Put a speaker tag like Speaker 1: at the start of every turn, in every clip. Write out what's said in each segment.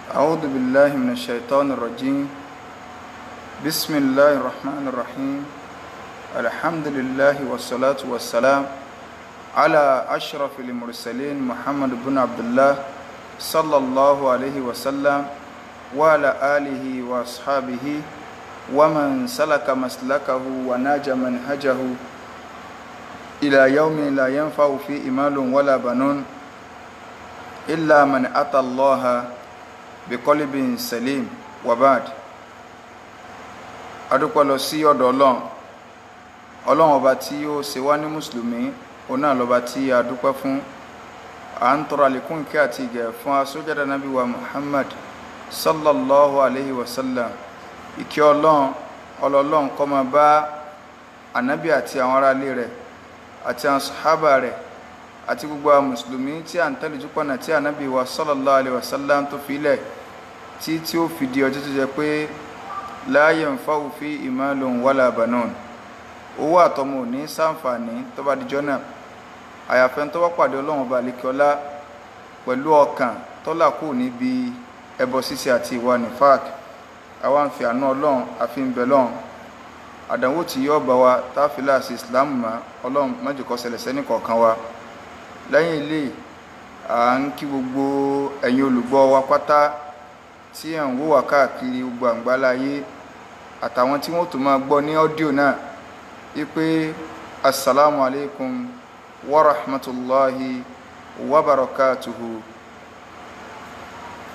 Speaker 1: أعوذ بالله من الشيطان الرجيم. بسم الله الرحمن الرحيم. الحمد لله والصلاة والسلام على أشرف المرسلين محمد بن عبد الله صلى الله عليه وسلم وعلى آله وأصحابه ومن سلك مسلكه وناج منهجه إلى يوم لا ينفع فيه مال ولا بنون إلا من أتى الله بقلب سليم. وبعد، adúpẹ́ lọ sí ọ̀dọ̀ Ọlọ́run. Ọlọ́run ọba tí ó ṣe wá ní mùsùlùmí, òun náà lọ́ba tí a dúpẹ́ fún. À ń tọrọ àlékún ìkẹ́ àti ìgẹ̀ fún asójádá nábì wa Muhammad sallallahu alayhi wa sallam. Ìkẹ́ Ọlọ́run ọlọ́run kó máa bá ànábì àti àwọn aráalé rẹ̀ àti àwọn sàhábà rẹ̀ àti gbogbo àwọn mùsùlùmí tí à ń tẹ̀lé jùpọ̀nà tí ànábì wa sallallahu alayhi wa sallam tó fi lẹ̀ tí tí ó fi di ọjọ́ tó jẹ́ pé la yanfa'u fihi malun wala banun, owó àtọmọ ò ní ṣàǹfààní tó bá dijọ́ náà, àyàfẹ́ tó bá pàdé Ọlọ́run ọba àlekíọ́lá pẹ̀lú ọkàn tọ́lá kù níbi ẹbọ ṣíṣe àti ìwà nífàk. Àwa ń fi àánú Ọlọ́run àfi ń bẹ lọ́run, àdánwò tí yóò bá wa táfìlà sí Islam mọ́, Ọlọ́run má jẹ́ kó ṣẹlẹ̀ sẹ́nì kọ̀ọ̀kan wa. Lẹ́yìn ilé, à ń kí gbogbo ẹ̀yin olùgbọ́ wa pátá tí à ń wò wá káàkiri gbogbo àgbáláyé àtàwọn tí wọ́n tún máa gbọ́ ní ọ́díò náà wípé assalamu alaikum wa rahmatulahi wa barakatuhu.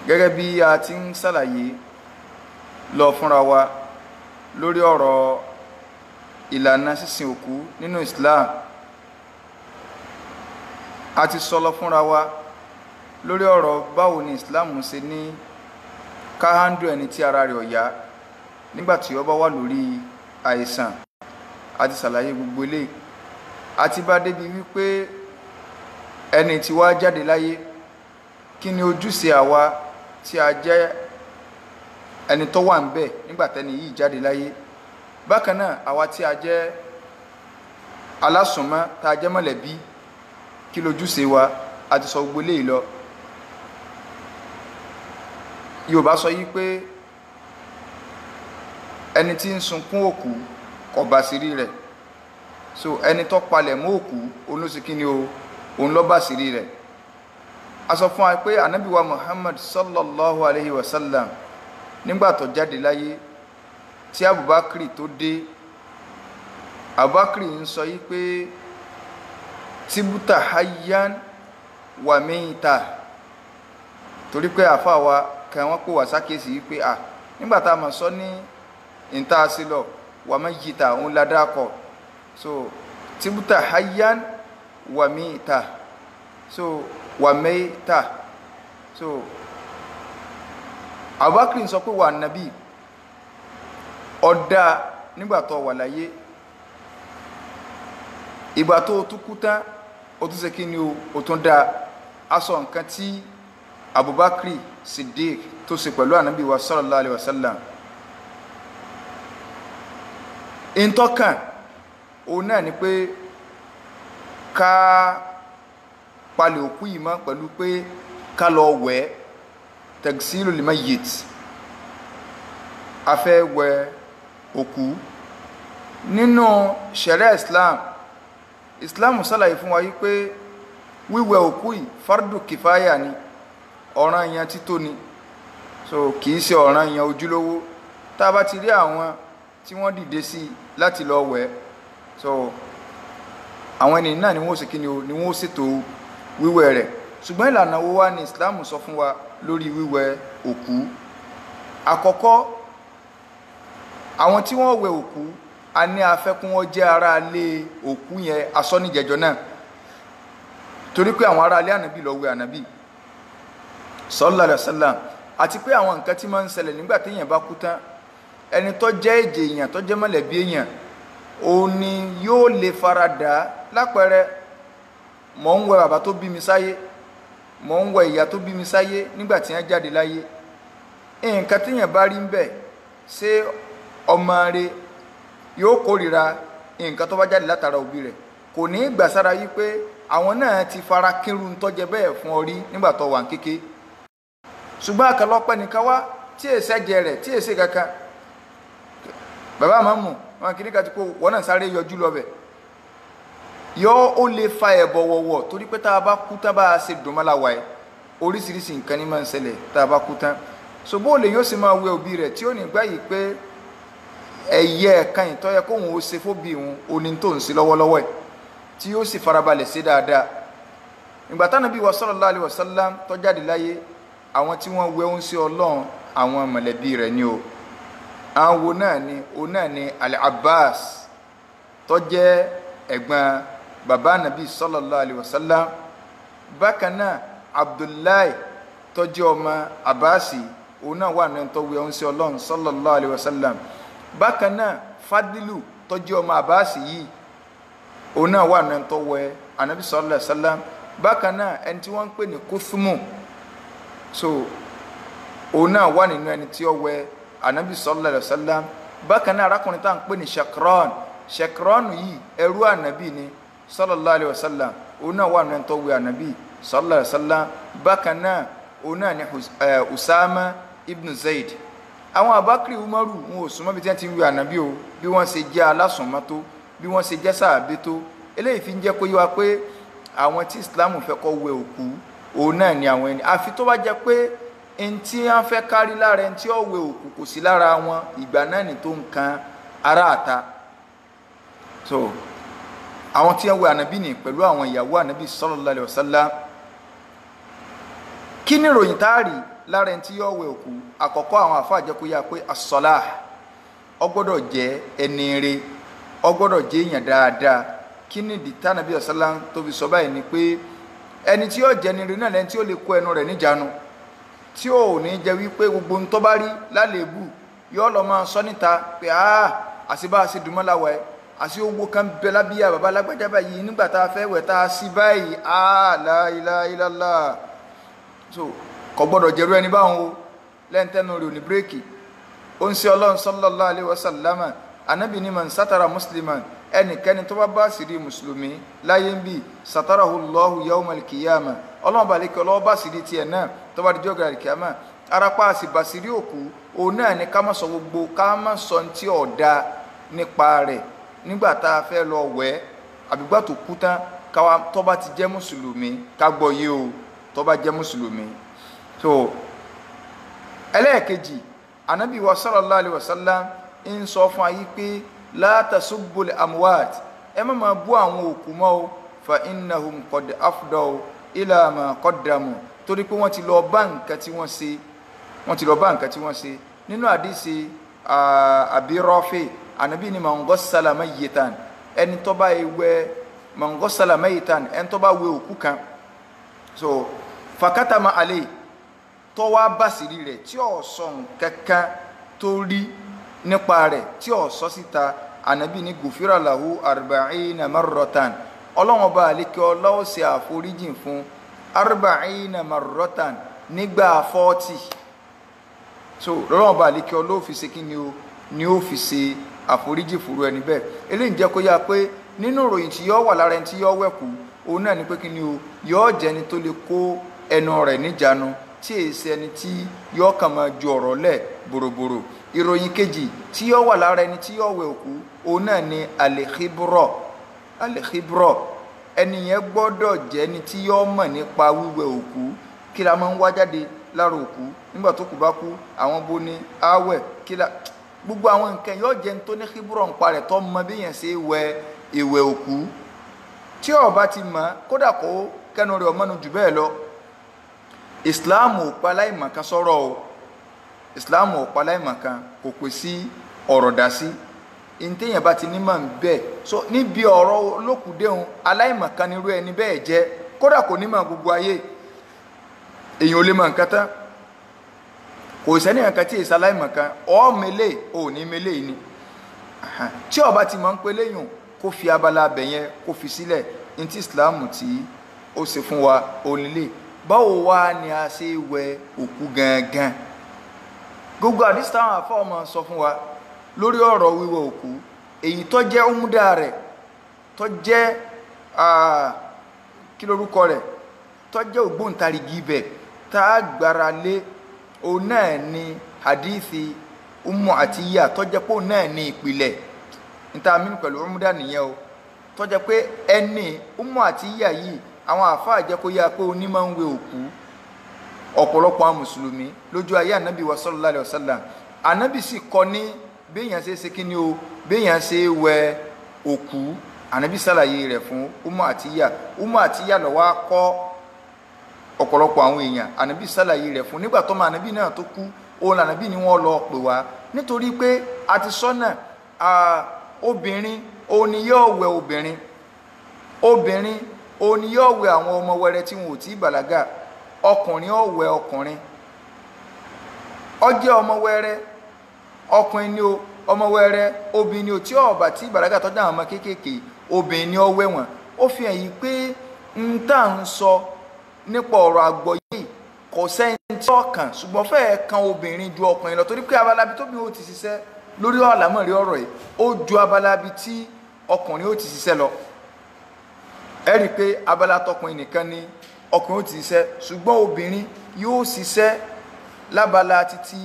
Speaker 1: Gẹ́gẹ́ bí a ti ń ṣàlàyé lọ fúnra wa lórí ọ̀rọ̀ ìlànà sísin òkú nínú Islam, a ti sọ lọ fúnra wa lórí ọ̀rọ̀ báwo ni Islam ṣe ní ká hándù ẹni tí ara rẹ̀ ò yá nígbà tí ó bá wà lórí àìsàn. A ti ṣàlàyé gbogbo eléyìí, a ti bá débi wípé ẹni tí wá jáde láyé, kí ni ojúṣe àwa tí a jẹ́ ẹni tó wà ń bẹ̀ nígbà tẹ́ni yìí jáde láyé. Bákan náà, àwa tí a jẹ́ alásùnmọ́ tá a jẹ́ mọ̀lẹ́bí, kí lójúṣe wa? A ti sọ gbogbo eléyìí lọ. Yorùbá sọ yìí pé ẹni tí ń sunkún òkú kò bá sírí rẹ̀, so ẹni tó palẹ̀ mọ́ òkú òun ló sì kí ni o, òun ló bá sírí rẹ̀. A sọ fún wa pé ànábì wa Muhammad sallallahu alayhi wa sallam nígbà tó jáde láyé tí Abubakar tó dé, Abubakar ń sọ yìí pé tibuta hayyan wa mita, torí pé àfa wa kan wọ́n pè wá sákèsì yìí pé à nígbà tá a mọ̀ sọ ní ìta sí lọ wà má yíta òun ládàkọ̀, so tibuta hayyan wa mita, so wà mẹ́ta. So Abubakar sọ pé wà nàbí ọ̀dà nígbà tó wà láyé, ìgbà tó tún kú tán ó tún ṣe kí ni o tún dáa. Aṣọ nǹkan tí Abubakar Siddiq tó ṣe pẹ̀lú ànábì wa sallallahu alayhi wa sallam. Ìtọ́kàn òun náà ni pé ká palẹ̀ òkú yìí mọ́ pẹ̀lú pé ká lọ wẹ̀, tagsilul mayyit, a fẹ́ wẹ̀ òkú. Nínú ṣẹ̀ríà Islam, Islam ṣàlàyé fún wa yìí pé wíwẹ̀ òkú yìí fardu kìfáyà ni, ọ̀ranyàn tító ni, so kì í ṣe ọ̀ranyàn ojúlówó. Tá a bá ti rí àwọn tí wọ́n dìde sí láti lọ wẹ̀, so àwọn ènìyàn náà ni wọ́n ṣe kí ni o, ni wọ́n ṣètò wíwẹ̀ rẹ̀. Ṣùgbọ́n ìlànà wo wá ni Islam sọ fún wa lórí wíwẹ̀ òkú? Àkọ́kọ́, àwọn tí wọ́n wẹ̀ òkú, a ní a fẹ́ kí wọ́n jẹ́ aráalé òkú yẹn, asọ́nìjẹjọ náà, torí pé àwọn aráalé ànábì lọ wẹ̀ ànábì sallallahu alaihi wasallam, àti pé àwọn nǹkan tí máa ń ṣẹlẹ̀ nígbà téèyàn bá kú tán, ẹni tó jẹ́ èjè èèyàn tó jẹ́ mọ̀lẹ́bí èèyàn òun ni yóò lè faradà. Lápẹẹrẹ, mò ń wẹ̀ bàbá tó bí mi sáyé, mò ń wẹ̀ ìyá tó bí mi sáyé nígbà tí wọ́n jáde láyé, nǹkan téèyàn bá rí ń bẹ̀, ṣé ọmọ rẹ̀ yóò kórìíra nǹkan tó bá jáde látara òbí rẹ̀? Kò ní í gbà sára yí pé àwọn náà ti fara kírun tọ́jẹ bẹ́ẹ̀ fún ọ rí nígbà tó wà ń kéke. Ṣùgbọ́n àkàlọ́pẹ́ nìkan wá tí èsẹ́ jẹ rẹ̀ tí èsẹ́ kankan, bàbá àmọ́mù wọn kìíní kan ti kó wọn náà sáré yọjú lọ bẹ̀, yọ ó lè fa ẹ̀bọ̀ wọ̀wọ̀. Torí pé tá a bá kú tán, bá a ṣe dùn mọ́lá wa ẹ̀, oríṣiríṣi nǹkan ní máa ń ṣẹlẹ̀ tá a bá kú tán. So bó lè yóò sì máa wẹ òbí rẹ̀ tí ó ní gbá yìí pé ẹ̀yẹ ẹ̀kan ìtọ́yẹ kóhun ó ṣe fóbi òun oní tó ń ṣe lọ́wọ́lọ́wọ́ ẹ̀, tí yóò sì farabalẹ̀ ṣe dáadáa. Ìgbà tánàbí wa sallallahu alaihi wasallam tó jáde láyé, àwọn tí wọ́n wẹ ń sí Ọlọ́run àwọn mọ̀lẹ́bí rẹ̀ ni o. Àwọn wo náà ni? Òun náà ni Al-Abbas tó jẹ́ ẹ̀gbọ́n bàbá nàbí sallallahu alaihi wasallam. Bákan náà Abdullahi tó jẹ́ ọmọ Abbasi, òun náà wà ní tó wẹ ń sí Ọlọ́run sallallahu alaihi wasallam. Bákan náà Fadilu tó jẹ́ ọmọ Abbasi yìí, òun náà wà ní tó wẹ anabi sallallahu alaihi wasallam. Bákan náà ẹni tí wọ́n ń pè ní Kúthmù, so òun náà wà nínú ẹni tí ó wẹ anabi sallallahu alaihi wasallam. Bákan náà arákùnrin tá à ń pè ní Shakran, Shakran yìí ẹrú anabi ni sallallahu alaihi wasallam, òun náà wà nínú ẹni tó wẹ anabi sallallahu alaihi wasallam. Bákan náà òun náà ní Usama ibn Zaid. Àwọn Abakiri Umaru wọn ò súnmọ́ bí tí wọ́n ti ń wẹ anabi o, bí wọ́n ṣe jẹ́ alásùnmọ́ tó, bí wọ́n ṣe jẹ́ sàábé tó. Eléyìí fi ń jẹ́ kó yé wa pé àwọn tí Islam fẹ́ kó wẹ òkú òun náà ni àwọn ẹni, àfi tó bá jẹ́ pé ẹni tí wọ́n fẹ́ kárí lára ẹni tí ó wẹ òkú kò sí lára wọn, ìgbà náà ni tó ń kan ará àta. So àwọn tí wọ́n wẹ ànábì ní pẹ̀lú àwọn ìyàwó ànábì sallallahu alaihi wasallam. Kí ni ìròyìn tá a rí lára ẹni tí yóò wẹ òkú? Àkọ́kọ́, àwọn àfáà jẹ́ kó yá pé as-salah, ó gbọ́dọ̀ jẹ́ ẹni rere, ó gbọ́dọ̀ jẹ́ èèyàn dáadáa. Kí ni ìdí tánàbí ọ̀sálá tó fi sọ báyìí? Ni pé ẹni tí yóò jẹ́ ẹni rere náà lẹ́ni tí ó lè kó ẹnu rẹ̀ níjàánu, tí ò ní jẹ́ wípé gbogbo ń tó bá rí lálébù yóò lọ máa sọ níta pé àṣìbá àṣì dùnmọ́láwọ̀ ẹ̀, àṣì owó kan bẹ lábíyá bàbá alágbájá báyìí nígbà tá a fẹ́ wẹ̀ tá a sí báyìí, la ilaha illallah. So kò gbọ́dọ̀ jẹ́rú ẹni báwọn o, lẹ́ńtẹ́nu rẹ̀ ò ní bírèkì. Ó ń ṣe Ọlọ́run sallallahu alaihi wasallama, anabi ni man satara musliman, ẹnikẹ́ni tó bá bá sírí mùsùlùmí láyé ń bì, satarahu Allahu yawmal qiyama, Ọlọ́run bá lékè ọlọ́wọ́ bá sírí tiẹ̀ náà tó bá dijọ́ gbàdí kíámà. Arapa àsì bá sírí òkú òun náà ni ká má sọ gbogbo, ká má sọ ní tí ọ̀dà nípa rẹ̀ nígbà tá a fẹ́ lọ wẹ̀ àbígbà tó kú tán, káwa tó bá ti jẹ́ mùsùlùmí ká gbọ́ yé o, tó bá jẹ́ mùsùlùmí. So ẹlẹ́ẹ̀kejì, anabi wa sallallahu alaihi wasallam ń sọ fún ayé pé la tasubbul amwat, ẹ má máa bú àwọn òkú mọ́ o, fa innahum qad afdaw ila ma qaddamu, torí pé wọ́n ti lọ bá nǹkan tí wọ́n ṣe, wọ́n ti lọ bá nǹkan tí wọ́n ṣe. Nínú àdìsí Abi Rafi, anabi ni man ghassala mayyitan, ẹni tó bá wẹ̀, man ghassala mayyitan, ẹni tó bá wẹ̀ òkú kan, so fakatama alayhi, tó wá bàṣírí rẹ̀ tí ò sọ nǹkankan tó rí nípa rẹ̀ tí ò sọ síta, ànábì ní gùfírà lahu arba'ina marrotan, Ọlọ́run ọba àlékè ọlọ́wọ́ ṣe àforíjìn fún arba'ina marrotan nígbà 40. So Ọlọ́run ọba àlékè ọlọ́wọ́ fi ṣe kí ni o, ni ó fi ṣe àforíjìn fúru ẹni bẹ́ẹ̀. Eléyìí ń jẹ́ kó yá pé nínú ìròyìn tí yó wà lára ẹni tí yó wẹ̀kú òun náà ni pé kí ni o, yó jẹ́ ẹni tó lè kó ẹnu rẹ̀ níjàánu, tí èsì ẹni tí yó kàn máa ju ọ̀rọ̀ lẹ̀ bòròbòrò. Ìròyìn kejì tí yó wà lára ẹni tí yó wẹ̀ òkú òun náà ni al-khibra. Al-khibra, ẹni yẹn gbọ́dọ̀ jẹ́ ẹni tí yó mọ̀ nípa wíwẹ̀ òkú. Kí la máa ń wá jáde lára òkú nígbà tó kù bá kú, àwọn bo ni áwẹ̀, kí la gbogbo àwọn nǹkan yóò jẹ́ ní tó ní khibra ń pa rẹ̀, tó mọ bí yẹn ṣe wẹ̀ ìwẹ̀ òkú. Tí ó bá ti mọ̀, kódà kó kẹnu rẹ̀ ọmọnu jù bẹ́ẹ̀ lọ. Islam ò pa aláìmọ̀kan sọ̀rọ̀ o, Islam ò pa aláìmọ̀kan, kò pè sí ọ̀rọ̀ dá sí ntẹ̀yìn bá ti nímọ̀ ń bẹ́ẹ̀. So níbi ọ̀rọ̀ olókùdéhùn, aláìmọ̀kan nírú ẹni bẹ́ẹ̀ jẹ́, kódà kò nímọ̀ gbogbo ayé, èèyàn ò lè mọ̀ nǹkan tán, kò sẹ́ni nǹkan tí èsì aláìmọ̀kan ọ̀ mélé ò ní mélé ni. Tí ó bá ti mọ̀ ń pé léyìn, kó fi abala abẹ yẹn kó fi sílẹ̀. Ní ti Islam tí ó ṣe fún wa onílé, báwo wá ni a ṣe wẹ òkú gangan? Gbogbo àdìsí táwọn àfọ ọmọ sọ fún wa lórí ọ̀rọ̀ wíwẹ̀ òkú, èyí tó jẹ́ ọmúdà rẹ̀, tó jẹ́ kí lorúkọ rẹ̀, tó jẹ́ ògbóǹtarìgì ibẹ̀ tá a gbára lé Òun náà ni hadithi Ummu Atiyya tó jẹ́ pé òun náà ní ìpìlẹ̀ níta mínú pẹ̀lú umda nìyẹn o, tó jẹ́ pé ẹni Ummu Atiyya yìí àwọn àáfàá jẹ́ kó yá pé oní máa ń wẹ òkú ọ̀pọ̀lọpọ̀ àwọn mùsùlùmí lójú ayé ànábì wa sallallahu alaihi wasallam. Ànábì sì kọ́ ní béèyàn ṣe ṣe kíni o, béèyàn ṣe wẹ òkú. Ànábì ṣàlàyé rẹ̀ fún Ummu Atiyya. Ummu Atiyya ló wá kọ́ ọ̀pọ̀lọpọ̀ àwọn èèyàn. Ànábì ṣàlàyé rẹ̀ fún nígbà tó máa ànábì náà tó kú, òun lànábì ni wọ́n lọ pè wá, nítorí pé a ti sọ́nà obìnrin òun ni yóò wẹ obìnrin, obìnrin òun ni yóò wẹ àwọn ọmọ wẹrẹ tí wọn ò tí ì bàlágà, ọkùnrin ó wẹ ọkùnrin. Ó jẹ́ ọmọ wẹrẹ ọkùnrin ni o, ọmọ wẹrẹ obìnrin ni o, tí ó bá tí bàlágà tọ́jú àwọn ọmọ kéékèèké obìnrin ni ó wẹ̀ wọ́n. Ó fi hàn yìí pé n tá à ń sọ nípa ọ̀rọ̀ àgbọ́yé kò sẹ́ni tí ó kàn, ṣùgbọ́n fẹ́ẹ́ kan obìnrin ju ọkùnrin lọ, torí pé abala bí tóbi ó ti ṣiṣẹ́ lórí àlámọ̀rí ọ̀rọ̀ yìí ó ju abala bí tí ọkùnrin ó ti ṣiṣẹ́ lọ. Ẹ rí i pé abala tọkùnrin nìkan ni ọkùnrin ó ti ṣiṣẹ́, ṣùgbọ́n obìnrin yóò ṣiṣẹ́ lábala títí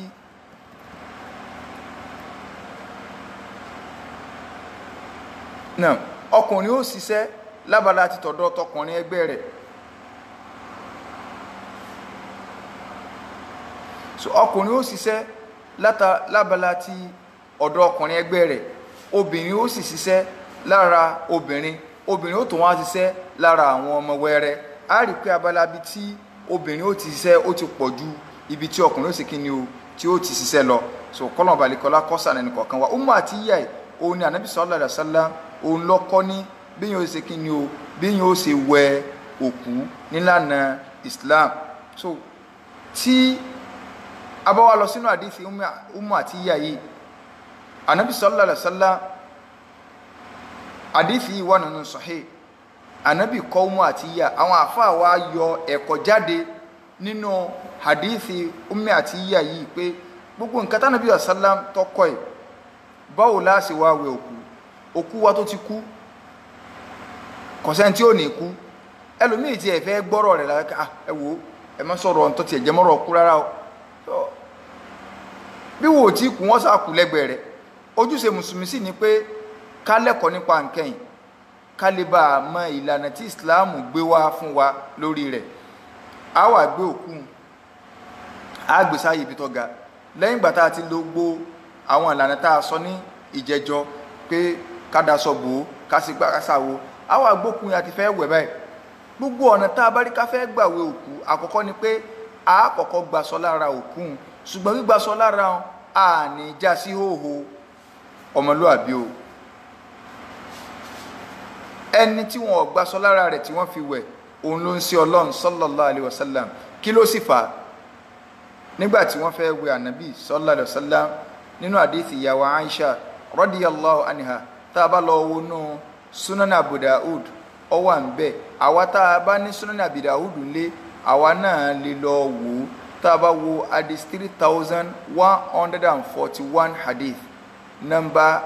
Speaker 1: náà, ọkùnrin ó ṣiṣẹ́ lábala títọ̀dọ̀ tọkùnrin ẹgbẹ́ rẹ̀. So ọkùnrin ó ṣiṣẹ́ lábala ti ọ̀dọ̀ ọkùnrin ẹgbẹ́ rẹ̀, obìnrin ó sì ṣiṣẹ́ lára obìnrin, obìnrin ó tún wá ṣiṣẹ́ lára àwọn ọmọ wẹrẹ. A rí pé abala bíi tí obìnrin ó ti ṣiṣẹ́ ó ti pọ̀ ju ibi tí ọkùnrin ó sì kíni o tí ó ti ṣiṣẹ́ lọ. So kọ́lọ̀ balẹ̀kọ́lá kọ́sà ẹnì kọ̀ọ̀kan wa. Ummu Atiyya yìí òun ni Ànábì sallallahu alaihi wasallam òun lọ́kọ́ ní bí yóò ṣe kíni o, bí yóò ṣe wẹ òkú nílànà Islam. So tí a bá wá lọ sínú àdìsí Ummu Atiyya yìí, Ànábì sallallahu alaihi wasallam, àdìsí yìí wà nínú Sahih. Ànábì kọ́ Ummu Atiyya, àwọn àfáà wa yọ ẹ̀kọ́ jáde nínú àdìsí Ummu Atiyya yìí pé gbogbo nǹkan tánàbí sallam tọkọ ẹ̀, báwo la ṣe wá wẹ òkú? Òkú wa tó ti kú, kò sẹ́ni tí ò ní kú. Ẹlòmíì tí ẹ fẹ́ gbọ́rọ̀ rẹ̀ lára, ẹ wò ó, ẹ má sọ̀rọ̀ ọ̀n tó tiẹ̀ jẹ́ mọ́rọ̀ kú rárá o. Bí wò ó tí kú, wọ́n sá kú lẹ́gbẹ̀ẹ́ rẹ̀. Ojúṣe mùsùlùmí sì ni pé ká lẹ́kọ̀ọ́ nípa nǹkan yìí, ká lè bá a mọ ìlànà tí Ìsìláàmù gbé wá fún wa lórí rẹ̀. A wà gbé òkú, a gbé sáyé ibi tó ga. Lẹ́yìn ìgbà tá a ti lo gbó àwọn ìlànà tá a sọ ní ìjẹjọ pé ká daṣọ bò ó, ká sì gbá ká sàwo, a wà gbókun yẹn àti fẹ́ wẹ̀ báyìí. Gbogbo ọ̀nà tá a bá rí ká fẹ́ gbàwé òkú, àkọ́kọ́ ni pé a kọ́kọ́ gbaṣọ lára òkú, ṣùgbọ́n gbígbaṣọ lára wọn a ní já sí hóhó ọmọlúàbí o. Ẹni tí wọn ò gbaṣọ lára rẹ̀ tí wọ́n fi wẹ̀, òun ló ń ṣe Ọlọ́run sallallahu alaihi wasallam. Kí ló sì fà á? Nígbà tí wọ́n fẹ́ wẹ̀ ànábì sallallahu alaihi wasallam, nínú àdìsí ìyàwó Aisha radiyallahu anha, tá a bá lọ wọnú Sunan Abu Daud, ó wà ń bẹ̀. Àwa tá a bá ní Sunan Abu Daud ńlé, àwa náà lè lọ wò ó. Tá a bá wo hadith 3141 hadith number,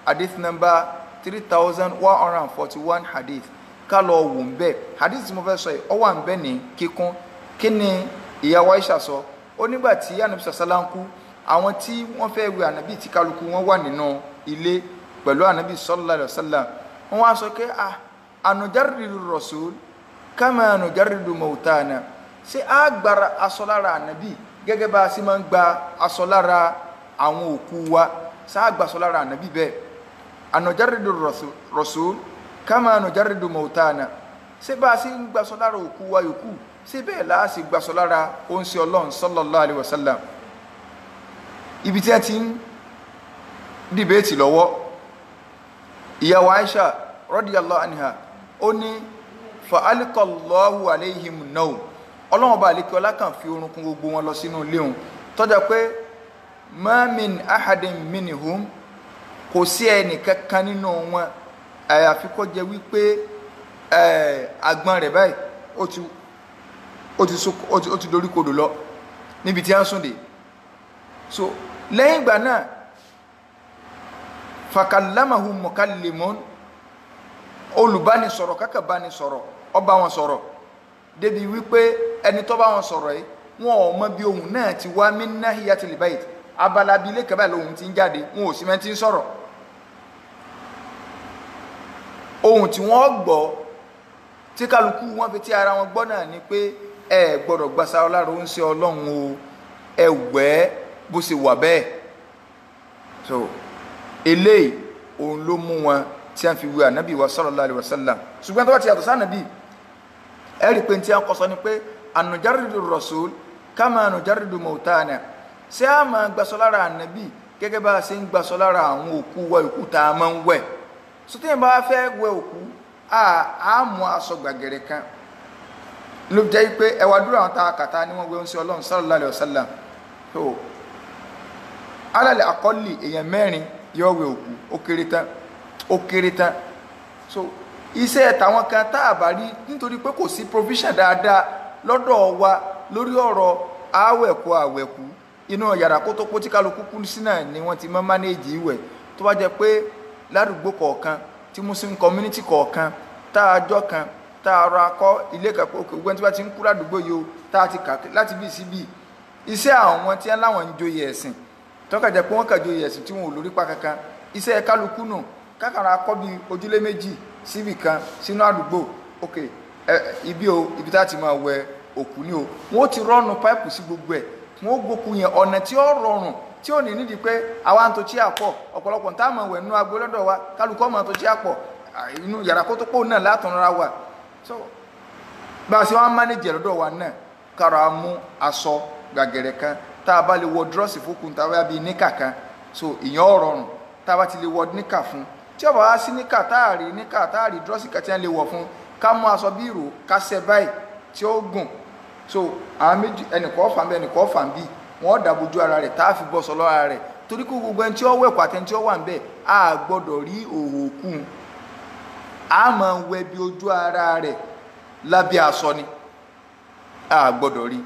Speaker 1: hadith number 3141 hadith, ká lọ wò ń bẹ̀. Hadith tí mo fẹ́ sọ yìí ó wà ń bẹ̀ ní kíkún. Kí ni ìyàwó Aisha sọ? Ó nígbà tí Ànábì sàlá ń kú, àwọn tí wọ́n fẹ́ wẹ̀ Ànábì tí kálukú wọn wà nínú ilé pẹ̀lú Ànábì sallallahu alaihi wasallam, wọ́n wá sọ pé anujarridu rasul kama anujarridu mautana. Ṣé a gbára aṣọ lára Ànábì gẹ́gẹ́ bá a ṣe máa ń gba aṣọ lára àwọn òkú wa? Ṣé a gba aṣọ lára Ànábì bẹ́ẹ̀? Anujarridu rasul kama anujarridu mautana. Ṣé bá a ṣe ń gbaṣọ lára òkú wa yòókù, ṣé bẹ́ẹ̀ la ṣe gbaṣọ lára oúnṣẹ́ Ọlọ́run sallallahu alaihi wasallam? Ibi tí a ti ń dìbéètì lọ́wọ́, ìyàwó Aisha radiyallahu anha ó ní fa alqallahu alayhim nawm. Ọlọ́run bá àlékè ọlá kàn fi orun kún gbogbo wọn lọ sínú ilé òun, tọ́jà pé ma min ahadin minhum, kò sí ẹnì kankan nínú wọn àyàfi kó jẹ́ wípé àgbọn rẹ̀ báyìí ó ti dorí kodò lọ níbi tí a ń sùn dé. So lẹ́yìn ìgbà náà, fakallamahu mukallimun, olùbánisọ̀rọ̀ kákà bánisọ̀rọ̀, ó bá wọn sọ̀rọ̀ débi wípé ẹni tó bá wọn sọ̀rọ̀ yìí Wọn ò mọ bí ohùn náà ti wá min nahiyatil bayt, abala bíi ilé kẹbàá lóhùn ti ń jáde, wọn ò sì mẹ́ ti ń sọ̀rọ̀. Ohun tí wọ́n gbọ́ tí kálukú wọn fi tí ara wọn gbọ́ náà ni pé ẹ gbọ́dọ̀ gbàsá lára ó ń ṣe Ọlọ́run o, ẹ wẹ́ bó ṣe wà bẹ́ẹ̀. So eléyìí òun ló mú wọn tí a fi wí ànábì wa sallallahu alaihi wasallam. Ṣùgbọ́n tó bá ti yàtọ̀ sànàbì, ẹ rí i pé tí a kọ sọ ni pé ànùjárídù rasul kama ànùjárídù mautana, ṣé a máa gbàsọ lára ànábì gẹ́gẹ́ bá a ṣe ń gbàsọ lára àwọn òkú wa, òkú tá a máa ń wẹ̀. Sọtẹ́yìn bá fẹ́ wẹ òkú, a mú aṣọ gbàgẹ̀rẹ̀ kan ló jẹ́ pé ẹwà dúró àwọn tá a kàtà ni wọ́n wẹ oúnjẹ Ọlọ́run sallallahu alaihi wasallam. So alálẹ̀ àkọ́lì èèyàn mẹ́rin yóò wẹ òkú, ó kéré tán, ó kéré tán. So iṣẹ́ tàwọn kan tá a bá rí, nítorí pé kò sí provision dáadáa lọ́dọ̀ wa lórí ọ̀rọ̀ àwẹ̀kú àwẹ̀kú, inú yàrá kó tó pọ́ tí kálukú kú sí náà ni wọ́n ti máa mánéèjì ìwẹ̀. Tó bá jẹ́ pé ládùúgbò kọ̀ọ̀kan tí muslim community kọ̀ọ̀kan tá a jọ kan tá a rọ akọ ilé kan pé òkè tí wọ́n ti ń kú ládùúgbò yìí o, tá a ti kà láti bí sí bí iṣẹ́ àwọn tí wọ́n láwọn ń joyè ẹ̀sìn, tọ́ka jẹ́ pé wọ́n kà joyè ẹ̀sìn tí wọn ò lórí pa kankan, iṣẹ́ kálukú nù kákàrà akọ bíi ojúlé méjì síbì kan sínú àdúgbò, òkè ibi o, ibi tá a ti máa wẹ òkú ni o, wọ́n ti rọ́ọ̀nù páìpù sí gbogbo ẹ̀, wọ́n gbókù yẹn ọ̀nà tí ó rọrùn tí ò ní nídìí pé àwa ń to tí a pọ̀, ọ̀pọ̀lọpọ̀ tá a mọ̀ wẹ̀ nínú agbo lọ́dọ̀ wa, kálukú ọmọ tó tí a pọ̀ inú yàrá kó tó pọ̀ náà látọ̀nra wa. So bá a ṣe wọ́n á mánéjì lọ́dọ̀ wa náà, kára mú aṣọ gbàgẹ̀rẹ̀ kan tá a bá lè wọ dírọ́ọ̀sì fókun tá a bá bí níkà kan, so ìyẹn ò rọrùn tá a bá ti lè wọ níkà fún. Tí ó bá wá sí níkà tá a rí níkà tá a rí dírọ́ọ̀sì kan tí wọ́n lè wọ̀ fún, ká mú aṣọ bí ìró ká ṣe báyìí tí ó gùn. So àwọn méjì, ẹnìkan fà ń bí ẹnìkan fà ń bí, wọ́n dàbójú ara rẹ̀ tá a fi bọ́ sọ lọ́ra rẹ̀, torí kó gbogbo ẹni tí ó wẹ̀kọ̀ àti ẹni tí ó wà ń bẹ̀ á gbọ́dọ̀ rí òhò kù, á máa wẹ bí ojú ara rẹ̀ lábẹ́ aṣọ ni, á gbọ́dọ̀ rí.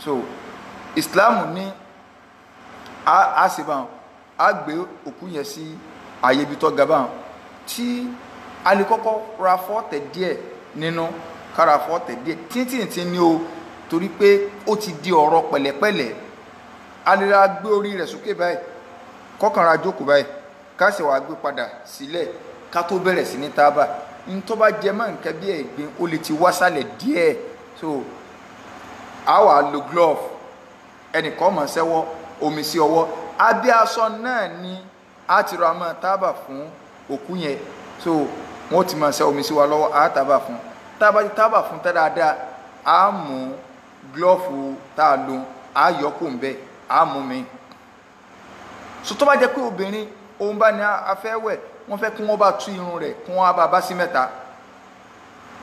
Speaker 1: So Islam ní a sì bá wọn, á gbé òkú yẹn sí àyè ibi tó ga bá wọn, tí a lè kọ́kọ́ ra fọ́ọ̀tẹ̀ díẹ̀ nínú, kára fọ́ọ̀tẹ̀ díẹ̀ tíntìntì ni o, torí pé ó ti di ọ̀rọ̀ pẹ̀lẹ́pẹ̀lẹ́. A lè ra gbé orí rẹ̀ sókè báyìí, kọ́kàn ra jókòó báyìí, ká sì wá gbé padà sílẹ̀ ká tó bẹ̀rẹ̀ sí ní tábà. Ní tó bá jẹ mọ́ nǹkan bí ẹ̀gbin, ó lè ti wá sálẹ̀ díẹ̀. So a wà lo glove, ẹnìkan mọ̀ sẹ́wọ́ omi sí ọwọ́, abẹ́ aṣọ náà ni a ti rọ àmọ́ tábà fún òkú yẹn. So wọ́n ti máa ṣẹ́ omi sí wa lọ́wọ́, a tábà fún, tábà ti tábà fún tẹ́ dáadáa, a mú glove tá a lò, a yọ kó ń bẹ, a mú mi. So tó bá jẹ́ pé obìnrin òun bá ní a fẹ́ wẹ̀, wọ́n fẹ́ kí wọ́n bá tú irun rẹ̀, kí wọ́n á bá sí mẹ́ta.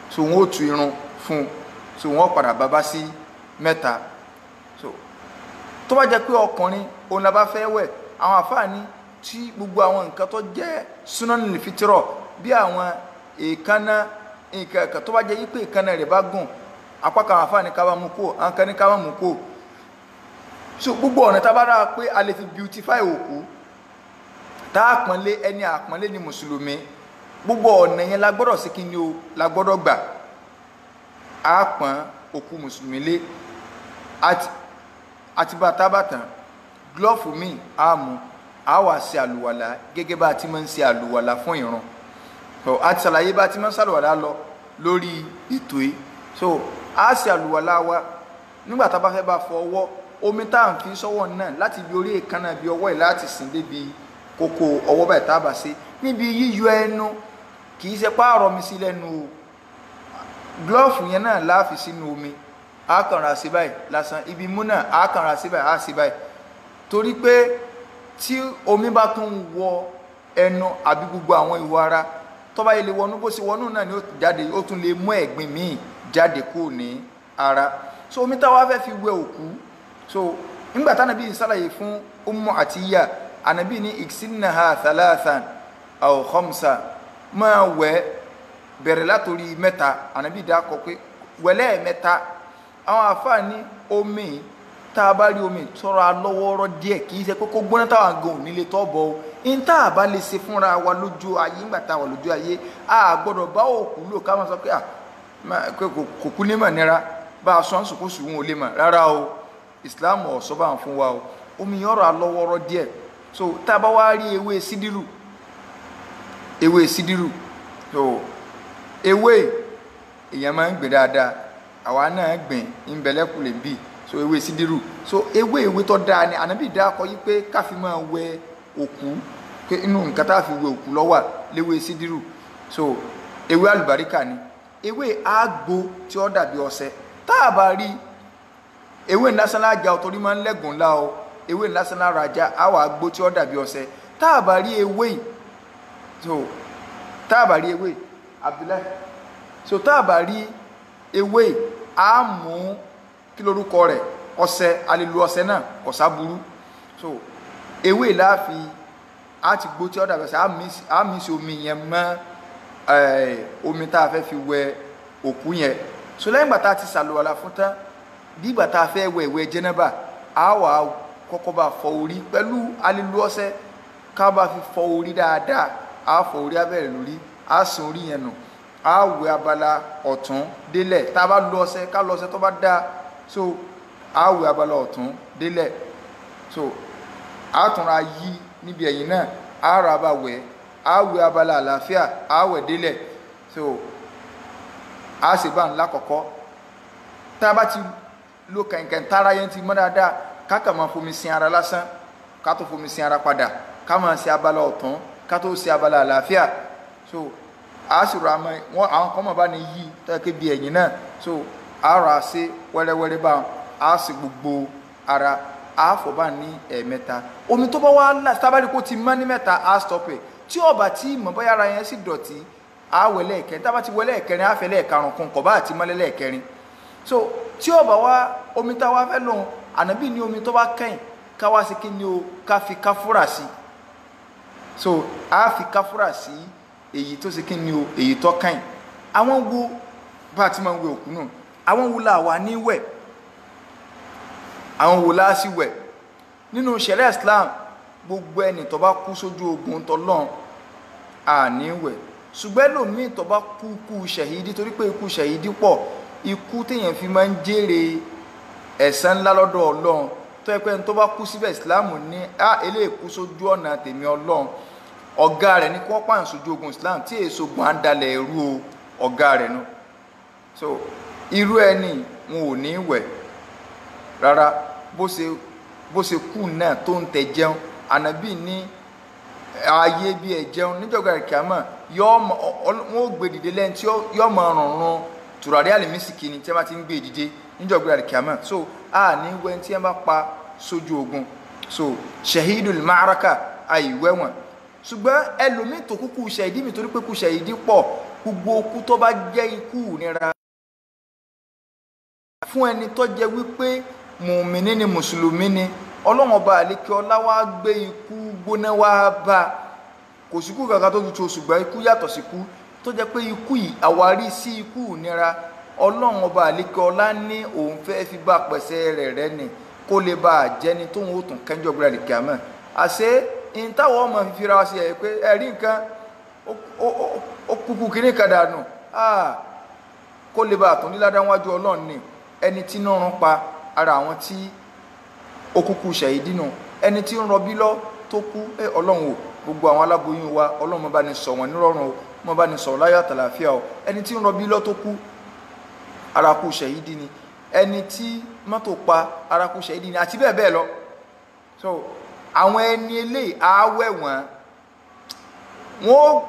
Speaker 1: So wọ́n ó tú irun fún un, so wọ́n padà bá sí mẹ́ta. So tó bá jẹ́ pé ọkùnrin òun la bá fẹ́ wẹ̀, àwọn àfáà ní tí gbogbo àwọn nǹkan tó jẹ́ súnánì fitrọ̀ bí àwọn èékánná nǹkan kan tó bá jẹ́ pé èékánná rẹ̀ bá gùn, apá kan àfáà ní ká bá mú kó, àwọn kan ní ká bá mú kó. So gbogbo ọ̀nà tá a bá rà pé a lè fi beautify òkú, tá a pọ́nlé ẹni àpọ́nlé ní mùsùlùmí, gbogbo ọ̀nà yẹn la gbọ́dọ̀ sí kí ni o, la gbọ́dọ̀ gbà. A pọ́n òkú mùsùlùmí lé, àti bàtà bàtà glove mi a mú, a wà ṣe àlùwàlà gẹ́gẹ́ bá a ti máa ń ṣe àlùwàlà fún ìrun. So a ti ṣàlàyé bá a ti máa ń ṣàlùwàlà lọ lórí ètò yìí. So a ṣe àlùwàlà wa nígbà tá a bá fẹ́ bá fọ ọwọ́, omi tá à ń fi sọ́wọ́ náà láti ibi orí èékánná ibi ọwọ́ yìí láti sìn débi kókó ọwọ́ báyìí tá a bá ṣe. Níbi yíyọ ẹnu, kì í ṣe páàrọ̀ mi sí lẹ́nu o, glove yẹn náà la fi sínú omi, a kàn ra sí báyìí lásán, ibi mú náà a kàn ra sí báyìí, a sí báyìí, torí pé tí omi bá tún wọ ẹnu àbí gbogbo àwọn ìwọ ara tó bá yẹ lè wọnú, bó ṣe wọnú náà ni ó jáde, ó tún lè mú ẹ̀gbin míì jáde kúrò ní ara. So omi táwa fẹ́ fi wẹ òkú, so nígbà tánàbí ṣàlàyé fún Ummu Atiyya, ànàbí ní iksinnaha thalathan aw khamsa, máa wẹ̀ bẹ̀rẹ̀ látòrí mẹ́ta. Ànàbí dákọ̀ pé wẹ̀lẹ́ mẹ́ta. Àwọn àfáà ní omi tá a bá rí omi tọrọ alọ́wọ́rọ́ díẹ̀, kì í ṣe pé kó gbóná táwọn gan ò nílé tọ́ bọ̀ o. N tá a bá lè ṣe fúnra wa lójú ayé, ńgbà tá a wà lójú ayé, a gbọ́dọ̀ bá òkú lò ká máa sọ pé kò kú ní mọ̀ nira. Bá a sọ ń sùkúsù wọn ò lè mọ̀ rárá o. Islam ọ̀sọ́ bá ń fún wa o. Omi yẹn ọ̀rọ̀ alọ́wọ́rọ́ díẹ̀. So tá a bá wá rí ewé sídìrù, ewé sídìrù, so ewé èèyàn máa ń gbìn dáadáa, àwa náà gbìn ń bẹ̀lẹ́kùlé bì. So ewé sídìrù, so ewé tó dáa ni Ànábì dá akọ yí pé ká fi máa wẹ òkú, pé inú nǹkan tá a fi wẹ òkú ló wà léwé sídìrù. So ewé àlùbáríkà ni, ewé àgbo tí ó dàbí ọṣẹ. Tá a bá rí ewé lásán lájà torí máa ń lẹ́gùn ńlá o, ewé lásán lára ajá àwọn àgbo tí ó dàbí ọṣẹ. Tá a bá rí ewé, so tá a bá rí ewé Abdullahi, so tá a bá rí ewé, a mú kí lorúkọ rẹ̀, ọṣẹ, a lè lo ọṣẹ náà, kò sáburú. So ewé láàfi a ti gbó tí ó dàbí ọṣẹ, a mí sí omi yẹn mọ́ omi tá a fẹ́ fi wẹ òkú yẹn. So lẹ́yìn ìgbà tá a ti ṣàlùwàlá fún tán, bí ìgbà tá a fẹ́ wẹ ìwẹ̀ jẹ́nẹ́bà, a wà kọ́kọ́ bá fọ orí pẹ̀lú alilu ọṣẹ, ká bá fi fọ orí dáadáa. A fọ orí abẹ́rẹ́ lórí, a sin orí yẹn nù, a wẹ abala ọ̀tún délẹ̀. Tá a bá lo ọṣẹ, ká lo ọṣẹ tó bá dáa. So a wẹ abala ọ̀tún délẹ̀. So a tún ra yí níbi ẹ̀yìn náà, a ra bá wẹ̀, a wẹ abala àlàáfíà, a wẹ̀ délẹ̀. So a sì bá ńlá kọ̀kọ́. Tá a bá ti lo kẹ̀kẹ́ tára yẹn ti mọ́ dáadáa, ká kà máa fomi sin ara lásán, ká tó fomi sin ara padà, ká máa ṣe abala ọ̀tún, ká tó ṣe abala àlàáfíà. So a sì rọ àmọ́ wọn àwọn kan mọ̀ bá ní yí tó yẹ kébi ẹ̀yìn náà. So a rà ṣe wẹ́rẹ́wẹ́rẹ́ bá a sì gbogbo ara, a fọ̀ bá ní ẹ̀ẹ̀mẹ́ta. Omi tó bá wá tábàrí kó ti mọ́ ní mẹ́ta, a stop ẹ̀. Tí ó bá tí mọ̀ bóyá ara yẹn sì dọ̀tí, a wẹ̀ lẹ́ẹ̀kẹrin. Tá bá ti wẹ̀ lẹ́ẹ̀kẹrin, a fẹ́ lẹ́ẹ̀karùn kún, kọ̀ bá àti mọ́lẹ̀ lẹ́ẹ̀kẹrin. So tí ó bá wá omi tá wá fẹ́ lòun, Ànábì ní omi tó bá kẹ́yìn ká wá sí kí ni o, ká fi káfúrà sí. So a fi káfúrà sí èyí tó ṣe kí ni o, èyí tó kẹ́yìn. Àwọn wo bá ti máa ń wẹ òkú náà, àwọn wo la wà ní wẹ̀, àwọn wo la sì wẹ̀ nínú ṣẹ̀ríà Islam? Gbogbo ẹni tó bá kú sójú ogun tọlọ́run a ní wẹ̀. Ṣùgbọ́n ẹlòmíì tó bá kú kú ṣẹ̀hídì, torí pé ikú ṣẹ̀hídì pọ̀, ikú téèyàn fi máa ń jèrè ẹ̀san ńlá lọ́dọ̀ Ọlọ́run, tó yẹ pé ẹni tó bá kú síbẹ̀ Islam ní a eléyìí kú sójú ọ̀nà tèmi Ọlọ́run, ọ̀gá rẹ̀ ní kí wọ́n pààyàn sójú ogun Islam tí èso ogun á ń dalẹ̀ ẹrú o, ọ̀gá rẹ̀ nu. So irú ẹni wọn ò ní wẹ̀ rárá. Bó ṣe kú náà tó ń tẹ jẹun, Ànábì ní ayé bí ẹ jẹun níjọba ìkàmọ́ wọn ò gbé dìde lẹ́yìn tí yọ mọ rùnrùn tùràrí àlìmísìkì ni tí wọ́n bá ti ń gbé dìde níjọba ìkàmọ́. So a ní wẹ̀ tí wọ́n bá pa sójú ogun. So shahidul ma'araka àìwẹ̀ wọn. Ṣùgbọ́n ẹlòmíì tó kúkú ṣẹ̀hídì mi, torí pé kú ṣẹ̀hídì pọ̀, gbogbo okú tó bá jẹ́ ikú nira fún ẹni tó jẹ́ wípé mùmíní ni, mùsùlùmí ni, Ọlọ́run ọba àlékè ọlá wá gbé ikú gbóná wá bá, kò síkú kankan tó tutù, ṣùgbọ́n ikú yàtọ̀ síkú tó jẹ́ pé ikú yìí àwárí sí ikú nira, Ọlọ́run ọba àlékè ọlá ní òun fẹ́ fi bá pẹ̀sẹ̀ rẹ̀ rẹ́ ni kó lè bá a jẹ́ni tóun ó tún kẹ́jọ́ gbéra lè kíámọ̀. Àṣé in táwọn ọmọ fi ra sí ẹ̀ pé ẹ̀rí nǹkan ó kúkú kíní kan dànù, kó lè bá a tún níládá wájú Ọlọ́run ni. Ẹni tí náà rún pa ara àwọn tí ó kúkú ṣẹ̀yìdì nù, ẹni tí ń rọbí lọ tó kú, Ọlọ́run o, gbogbo àwọn aláboyún wa Ọlọ́run má bá ní sọ wọ́n nírọ̀rùn o, má bá ní sọ láyọ̀ àtàlàáfíà o. Ẹni tí ń rọbí lọ tó kú, ara kú ṣẹ̀yìdì ni. Ẹni tí mọ́tò pa, ara kú ṣẹ̀yìdì ni, àti bẹ́ẹ̀ bẹ́ẹ̀ lọ. So àwọn ẹni eléyìí àáwẹ̀ wọ́n, wọ́n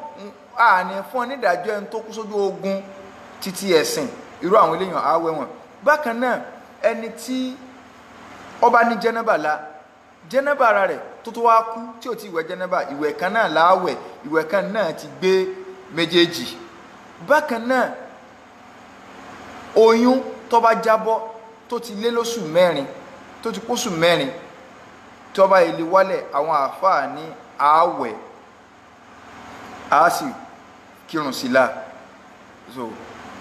Speaker 1: àní fún onídàájọ́ ẹni tó kú sójú ogun títí ẹ̀sìn, irú àwọn eléyàn àáwẹ̀ wọ́n. Bákan náà ẹni tí ó bá ní jẹ́nẹ́bà la, jẹ́nẹ́bà ara rẹ̀ tó tó wá kú tí ò ti wẹ̀ jẹ́nẹ́bà, ìwẹ̀ kan náà láwẹ̀, ìwẹ̀ kan náà ti gbé méjèèjì. Bákan náà oyún tó bá jábọ́ tó ti lé lóṣù mẹ́rin, tó ti póṣù mẹ́rin, tó bá ilé wálẹ̀, àwọn àáfàá ní àáwẹ̀, á sì kírun sí la. So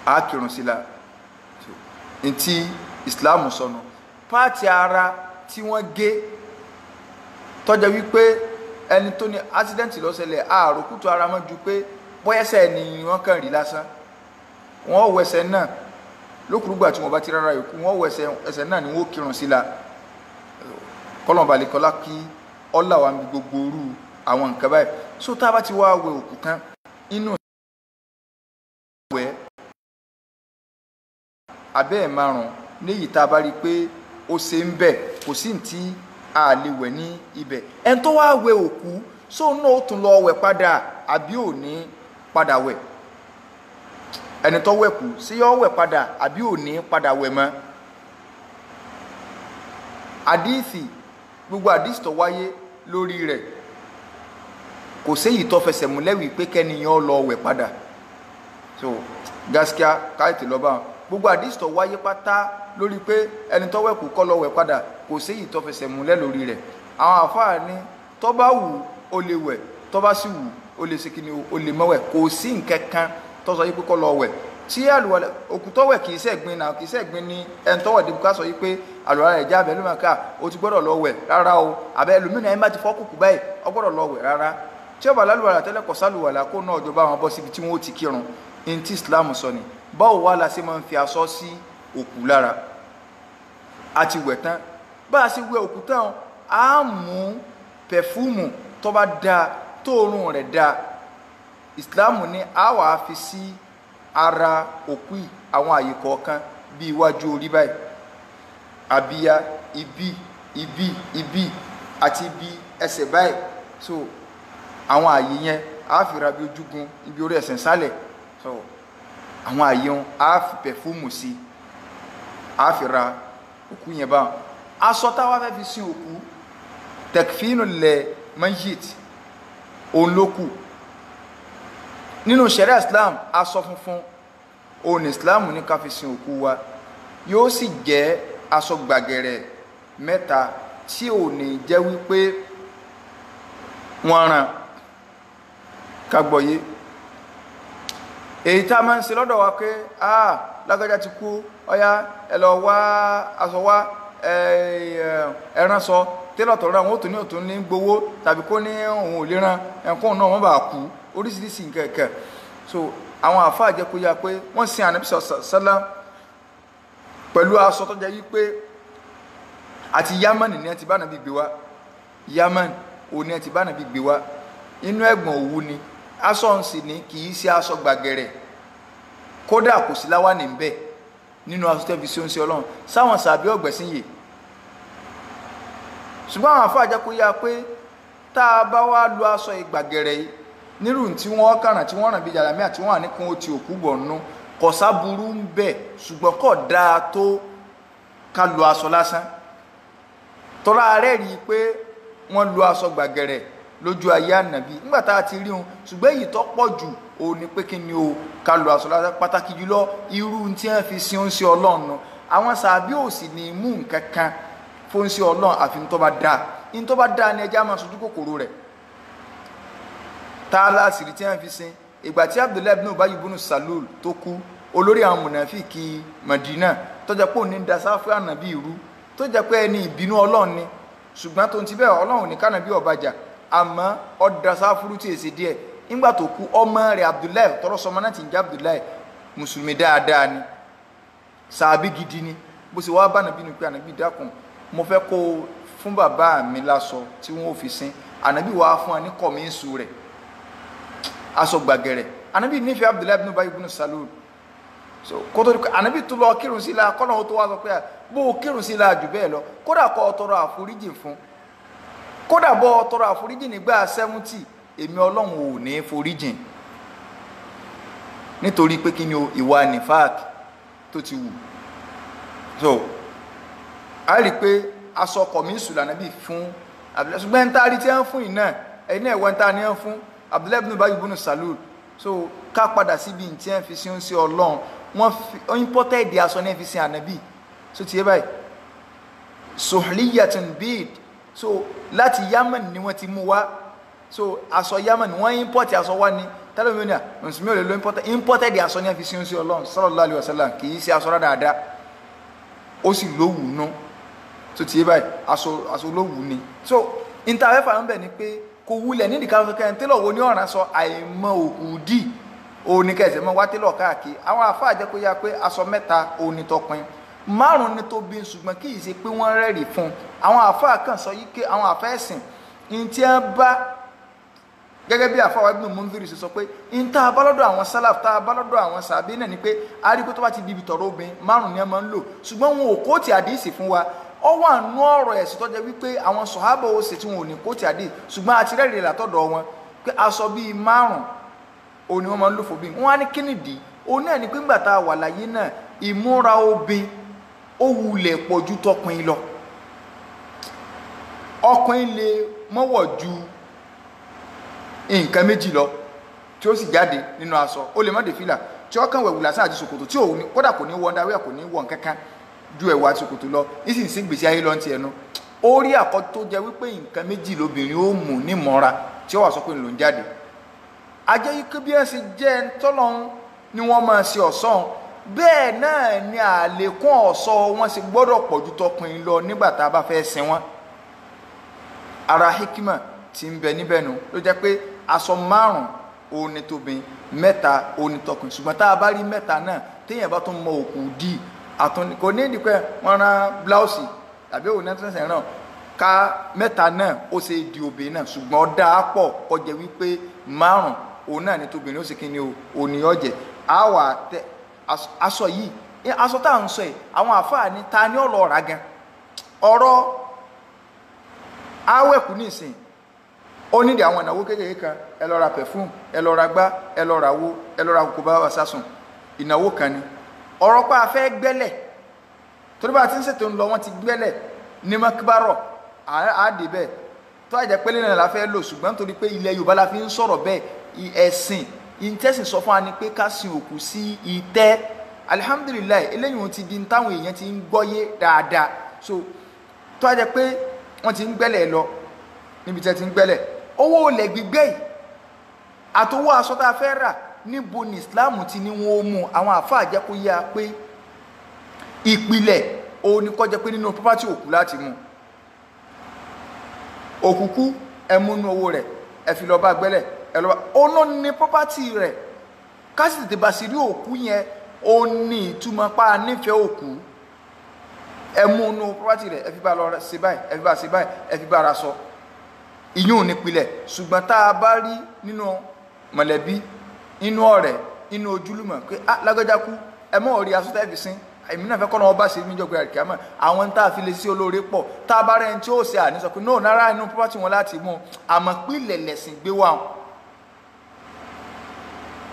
Speaker 1: á kírun sí la. So ntí Islam sọnù, páàtì ara tí wọ́n gé tọ́jà wípé ẹni tó ní accident ló ṣẹlẹ̀, àròkútù ara mọ́ ju pé bọ́yẹ́sẹ̀ ni wọ́n kàn rí lásán, wọ́n wẹsẹ̀ náà Lókùrúgbà tí wọ́n bá ti rárá yòókù wọ́n wọ ẹsẹ̀ náà ni wọ́n kírun sí la. Kọ́lọ̀mbà lè kọ́lá kí ọlá wa mi gbogbo orú àwọn nǹkan báyìí. So tá a bá ti wá wẹ òkú tán, inú wẹ̀ abẹ́ ẹ̀ márùn-ún léyìí tá a bá rí i pé ó ṣe ń bẹ̀, kò sí ní tí a lè wẹ̀ ní ibẹ̀. Ẹni tó wá wẹ òkú sóun náà ó tún lọ wẹ̀ padà àbí ò ní padà wẹ̀? Ẹni tó wẹ̀ kú sí yọ wẹ̀ padà àbí ò ní padà wẹ̀ mọ́? Àdíìsì, gbogbo àdíìsì tó wáyé lórí rẹ̀ kò séyìí tó fẹsẹ̀ múlẹ̀ wí pé kẹ́niyàn lọ wẹ̀ padà. So gaskia káyọ̀tì lọ́ba wọn. Gbogbo àdíìsì tó wáyé pátá lórí pé ẹni tó wẹ̀ kú kó lọ wẹ̀ padà kò séyìí tó fẹsẹ̀ múlẹ̀ lórí rẹ̀. Àwọn àfáà ní tó bá wù ó lè wẹ̀, tó bá sì wù ó lè ṣe kíni ó lè mọ́wẹ̀. Kò sí nǹkan kan tó sọ yí pé kó lọ wẹ̀. Tí àlùwàlá òkú tó wẹ̀ kì í ṣẹ̀gbin náà, kì í ṣẹ̀gbin ní ẹni tó wẹ̀ débi ká sọ yí pé àlùwàlá rẹ̀ já abẹ́ ló máa ká o ti gbọ́dọ̀ lọ wẹ̀ rárá o. Àbẹ́ ẹlòmíràn ẹni bá ti fọ́ kùkù báyìí ó gbọ́dọ̀ lọ wẹ̀ rárá. Tí ó bá lálùwàlá tẹ́lẹ̀ kó sálùwàlá kó náà jọba wọn bọ́ síbi tí wọ́n ó ti kírun. Ní tí Islam sọ ni. Báwo wá la ṣe máa ń fi aṣọ sí òkú lára? A ti wẹ̀ tán. Bá a ṣe wẹ̀ òkú tán, a mú pẹ̀fúmù tó bá dáa, tóorùn rẹ̀ dáa. Islam ní a wà á fi sí ara òkú yìí àwọn àyè kọ̀ọ̀kan bí iwájú orí báyìí, abíyá, ibi, ibi, ibi àti ibi ẹsẹ̀ báyìí. So àwọn àyè yẹn a fi ra bí ojúgun, ibi orí ẹsẹ̀ sálẹ̀. So àwọn àyè wọn a fi pẹ̀fúmù sí, a fi ra òkú yẹn báwọn. Aṣọ táwa fẹ́ fi sin òkú, tẹkfínù lẹ̀ mayit, òun ló kù. Nínú ṣẹ̀ríà Islam, aṣọ funfun òun Islam ní ká fi sin òkú wa. Yóò sì jẹ́ aṣọ gbàgẹ̀rẹ̀ mẹ́ta tí ò ní jẹ́ wípé wọ́n rán kagbọ̀yé. Èyí tá a máa ń ṣe lọ́dọ̀ wa pé lágbájá ti kú, ọ̀yá ẹ lọ wá aṣọ wá, ẹran sọ télọ̀ tó rán, wọn ò tún ní òtún ní gbowó tàbí kó ní òun ò lè rán ẹ̀kún náà wọ́n bá kú, oríṣiríṣi nǹkan ẹ̀kẹ́. So àwọn àfáà jẹ́ kó yá pé wọ́n sin Ànábì sọ́lá pẹ̀lú aṣọ tó jẹ́ wípé àti Yámánì ni ẹ ti bá Ànábì gbé wá. Yámánì òun ni ẹ ti bá Ànábì gbé wá. Inú ẹ̀gbọ̀n òwú ni aṣọ ń sì ní, kì í ṣe aṣọ gbàgẹ̀rẹ̀, kódà kò sí láwàní ń bẹ nínú aṣọ tẹ́ fi sí oúnjẹ Ọlọ́run sáwọn sàbí ọ̀gbẹ̀sìn yìí. Ṣùgbọ́n àwọn àfáà jẹ́ kó yá pé tá a bá wá lo aṣọ ìgbàgẹ̀rẹ̀ yìí nírú tí wọ́n kàràn tí wọ́n ràn bí jàlámíà tí wọ́n àníkún ó ti òkú bọ̀ nú, kò sáburú ń bẹ, ṣùgbọ́n kò dáa tó ká lo aṣọ lásán. Tọ́lá rẹ̀ rí i pé wọ́n lo aṣọ gbàgẹ̀rẹ̀ lójú ayé Ànábì nígbà tá a ti rí wọn, ṣùgbọ́n èyí tó pọ̀ jù òun ni pé kí ni o, ká lo aṣọ lásán, pàtàkì jùlọ irú tí wọ́n fi sin oúnjẹ Ọlọ́run nu. Àwọn sàbí ò sì ní mú nǹkan kan fún oúnjẹ Ọlọ́run àfi ní tó bá dáa. Ní tó bá dáa ni ẹja máa sojú kòkòrò rẹ̀. Tá a láṣìírí tí wọ́n fi sin ìgbà tí Abdullahi ibn Ubayy ibn Salul tó kú, olórí àwọn mùnàfíkì Madina, tó jẹ́ pé òun ní dasá fún Ànábì irú, tó jẹ́ pé ẹni ìbínú Ọlọ́run ni, ṣùgbọ́n tó ń ti bẹ́ẹ̀ Ọlọ́run ní kànábì ọ̀bàjà, àmọ́ ọ̀dà sáfúrú tí èsì díẹ̀. Nígbà tó kú, ọmọ rẹ̀ Abdullahi tọrọ sọmọ náà ti ń jẹ́ Abdullahi, mùsùlùmí dáadáa ni, sàábí gidi ni. Bó ṣe wá bá Ànábì ni pé Ànábì dákun, mo fẹ́ kó fún bàbá mi láṣọ tí wọ́n ò fi sin. Ànábì wá fún wa ní kọ̀mínsù rẹ̀, aṣọ gbàgẹ̀rẹ̀. Ànábì nífẹ̀ẹ́ Abdullahi ibn Ubayy ibn Salul. So kótó Ànábì tó lọ kírun sí la, kọ́nà ó tó wá sọ pé bó o kírun sí la jù bẹ́ẹ̀ lọ, kódà kó o tọrọ àforíjì fún, kódà bó o tọrọ àforíjì nígbà 70, èmi Ọlọ́run ò ní foríjì, nítorí pé kí ni o, ìwà nífàk tó ti wù. So a rí i pé aṣọ kọ̀mínsù lànàbì fún Abdullahi, ṣùgbọ́n ẹni tá a rí tí wọ́n fún yìí náà, ẹni náà ẹ̀wọ̀n tá a ní wọ́n fún Abdullahi ibn Ubayy ibn Salul. So ká padà síbi tí wọ́n fi sí ń sí Ọlọ́run, wọ́n fi imported aṣọ ní fi sin Ànábì. So ti yé báyìí, suhliyatun bid, so láti Yemen ni wọ́n ti mú wá. So aṣọ Yemen wọ́n import aṣọ wá ní tẹlifíṣàn, mùsùlùmí ò lè lo imported aṣọ ní fi sí ń sí Ọlọ́run sallallahu alaihi wasallam, kì í ṣe aṣọ dáadáa, ó sì lówù nú. So ti yé báyìí, aṣọ lówù ni. So interfà ń bẹ̀ ni pé kò wulẹ̀ nídìí ká fẹ́ kẹ́hìn tẹ́lọ̀ wo ní ọ̀ràn sọ àìmọ̀ òkú dì. Òun ní kẹsẹ̀ mọ́ wá télọ̀ káàkiri. Àwọn àfáà jẹ́ kó yá pé aṣọ mẹ́ta òun ní tọkùnrin, márùn ní tóbi, ṣùgbọ́n kì í ṣe pé wọ́n rẹ́rìí fún un. Àwọn àfáà kan sọ yí pé àwọn àfáà ẹ̀sìn ní tí wọ́n bá gẹ́gẹ́ bí àfáà Ibn Mundhir ṣe sọ pé ní tá a bá lọ́dọ̀ àwọn sálàf, tá a bá lọ́dọ̀ àwọn sàbí náà ni pé a rí pé tó bá ti di ibi tọ̀rọ̀ obìnrin márùn ni wọ́n máa ń lò, ṣùgbọ́n wọn ò kóòtì àdíìsì fún wa. Ó wà nú ọ̀rọ̀ ẹ̀sìn tó jẹ́ wípé àwọn sọ̀hábà ó ṣe tí wọn ò ní kóòtì àdíìsì, ṣùgbọ́n a ti rẹ́rìí látọ̀dọ̀ wọn pé aṣọ bíi márùn òun ni wọ́n máa ń lò fún obìnrin. Wọ́n á ní kínìdí òun náà ni pé ńgbà tá a wà láyé náà ìmúra obìnrin ó wulẹ̀ pọ̀ ju tọkùnrin lọ. Ọkùnrin lè mọ́wọ̀ ju nǹkan méjì lọ tí ó sì jáde nínú aṣọ, ó lè má dé fìlà, tí ó kàn wẹ̀wù lásán àti ṣòkòtò tí òun kódà kò ní wọ underwear, kò ní wọ nǹkan kan ju ẹ̀wù àti ṣòkòtò lọ, nísinsìnyí gbèsè ayé lọ́n ti ẹnu. Ó rí àkọ́ tó jẹ́ wípé nǹkan méjì lobìnrin ó mú nímọ̀ra tí ó wà sọ pé ló ń jáde. Ajẹ́ yìí bí ẹ ṣe jẹ́ tọ́lọ́hún ni wọ́n máa ṣe ọ̀ṣọ́, bẹ́ẹ̀ náà ni àlékún ọ̀ṣọ́ wọn ṣe gbọ́dọ̀ pọ̀ ju tọkùnrin lọ nígbà tá a bá fẹ́ sin wọn. Ara hikima ti ń bẹ níbẹ̀ nu ló jẹ́ pé aṣọ márùn òun ni tóbin, mẹ́ta òun ni tọkùnrin. Ṣùgbọ́n tá a bá rí mẹ́ta náà téèyàn bá tún mọ òkú dì àtún kò ní ìdí pé wọ́n rán bláùsì tàbí òun náà tún ṣẹ̀ rán ká mẹ́ta náà ó ṣe di obìnrin náà, ṣùgbọ́n ó dáa pọ̀ kó jẹ́ wípé márùn òun náà ni tóbìnrin ó sì kíni òní ọ̀jẹ̀. Á wà tẹ aṣọ yìí, aṣọ tá à ń sọ yìí, àwọn àfáà ní ta ni ọ̀lọ́ ọ̀rá gan ọ̀rọ̀ awẹ́kù nísìn ó nídìí àwọn ìnáwó kékeré kan, ẹ lọ ra perfume, ẹ lọ ra gbá, ẹ lọ ra wo, ẹ lọ ra kókó bá wa sásùn, ìnáwó kan ni. Ọ̀rọ̀ pa afẹ́ gbẹ́lẹ̀ torí bá a ti ń ṣètò ń lọ, wọ́n ti gbẹ́lẹ̀ ní mọ́kíbárọ̀ àádé bẹ́ẹ̀ tó àjẹ́ pélé náà la fẹ́ lò, ṣùgbọ́n torí pé ilẹ̀ Yorùbá la fi ń sọ̀rọ̀ bẹ́ẹ̀, ẹ̀sìn ìtẹ́sìn sọ fún wa ni pé ká sin òkú sí ìtẹ́. Alihamdulilayi, eléyìí ti di táwọn èèyàn ti ń gbọ́yé dáadáa. So tó àjẹ́ pé wọ́n ti ń gbẹ́lẹ̀ lọ níbi tí wọ́n ti ń gbẹ́lẹ̀, owó olè gbígbẹ́ yìí àtowó aṣọ tá a fẹ́ rà, níbo ni Islam ti ní wọ́n ó mú? Àwọn àfáà jẹ́ kó yá pé ìpìlẹ̀ òun ni kó jẹ́ pé nínú property òkú láti mú. Òkúkú ẹ mú nínú owó rẹ̀, ẹ fi lọ bá gbẹ́lẹ̀, ẹ lọ bá ọ̀nà ní property rẹ̀, ká sì tètè bá sí rí òkú yẹn. Ó ní ìtumọ̀ pa nífẹ̀ẹ́ òkú, ẹ mú nínú property rẹ̀, ẹ fi bá lọ ṣe báyìí, ẹ fi bá ṣe báyìí, ẹ fi bá ara sọ, ìyún nípìlẹ̀. Ṣùgbọ́n tá a bá rí nínú mọ̀lẹ́bí, inú ọ̀rẹ́, inú ojúlùmọ̀ pé ah lágbájá kú, ẹ mọ̀ rí aṣọ tẹ́ fi sin, èmi náà fẹ́ kọ́ lọ́wọ́ bá ṣe mí jọgbẹ́ àríkàmọ́. Àwọn tá a fi lè sí olóore pọ̀, tá a bá rẹ̀ ń tí ó ṣe àní sọ pé no, náírà inú property wọn láti mú, àmọ́ pílẹ̀ lẹ̀sìn gbé wa.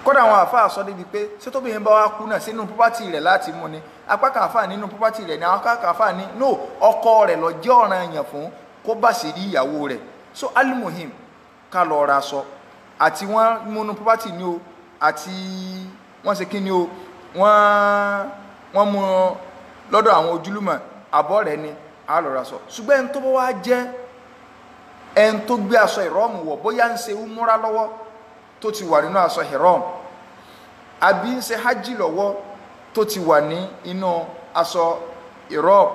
Speaker 1: Kódà àwọn àfáà sọ débi pé ṣé tóbi yẹn bá wá kú náà sínú property rẹ̀ láti mú ni? Apá kan àfáà nínú property rẹ̀ ni, àwọn apá kan àfáà ní no, ọkọ rẹ̀ lọ jẹ́ ọ̀ràn èèyàn fún kó bá sì rí ìyàwó rẹ̀. So alimuhim, ká lọ ra aṣọ àti wọ́n múnú property ni o, àti wọ́n ṣe kí ni o, wọ́n mú lọ́dọ̀ àwọn ojúlùmọ̀ àbọ̀ rẹ̀ ni a lọ ra aṣọ. Ṣùgbọ́n ẹni tó bá wá jẹ́ ẹni tó gbé aṣọ ìrọ́ọ̀mù wọ̀, bóyá ń ṣe umúra lọ́wọ́ tó ti wà nínú aṣọ ìrọ́ọ̀mù, àbí ń ṣe hajj lọ́wọ́ tó ti wà ní inú aṣọ ìrọ́ọ̀mù,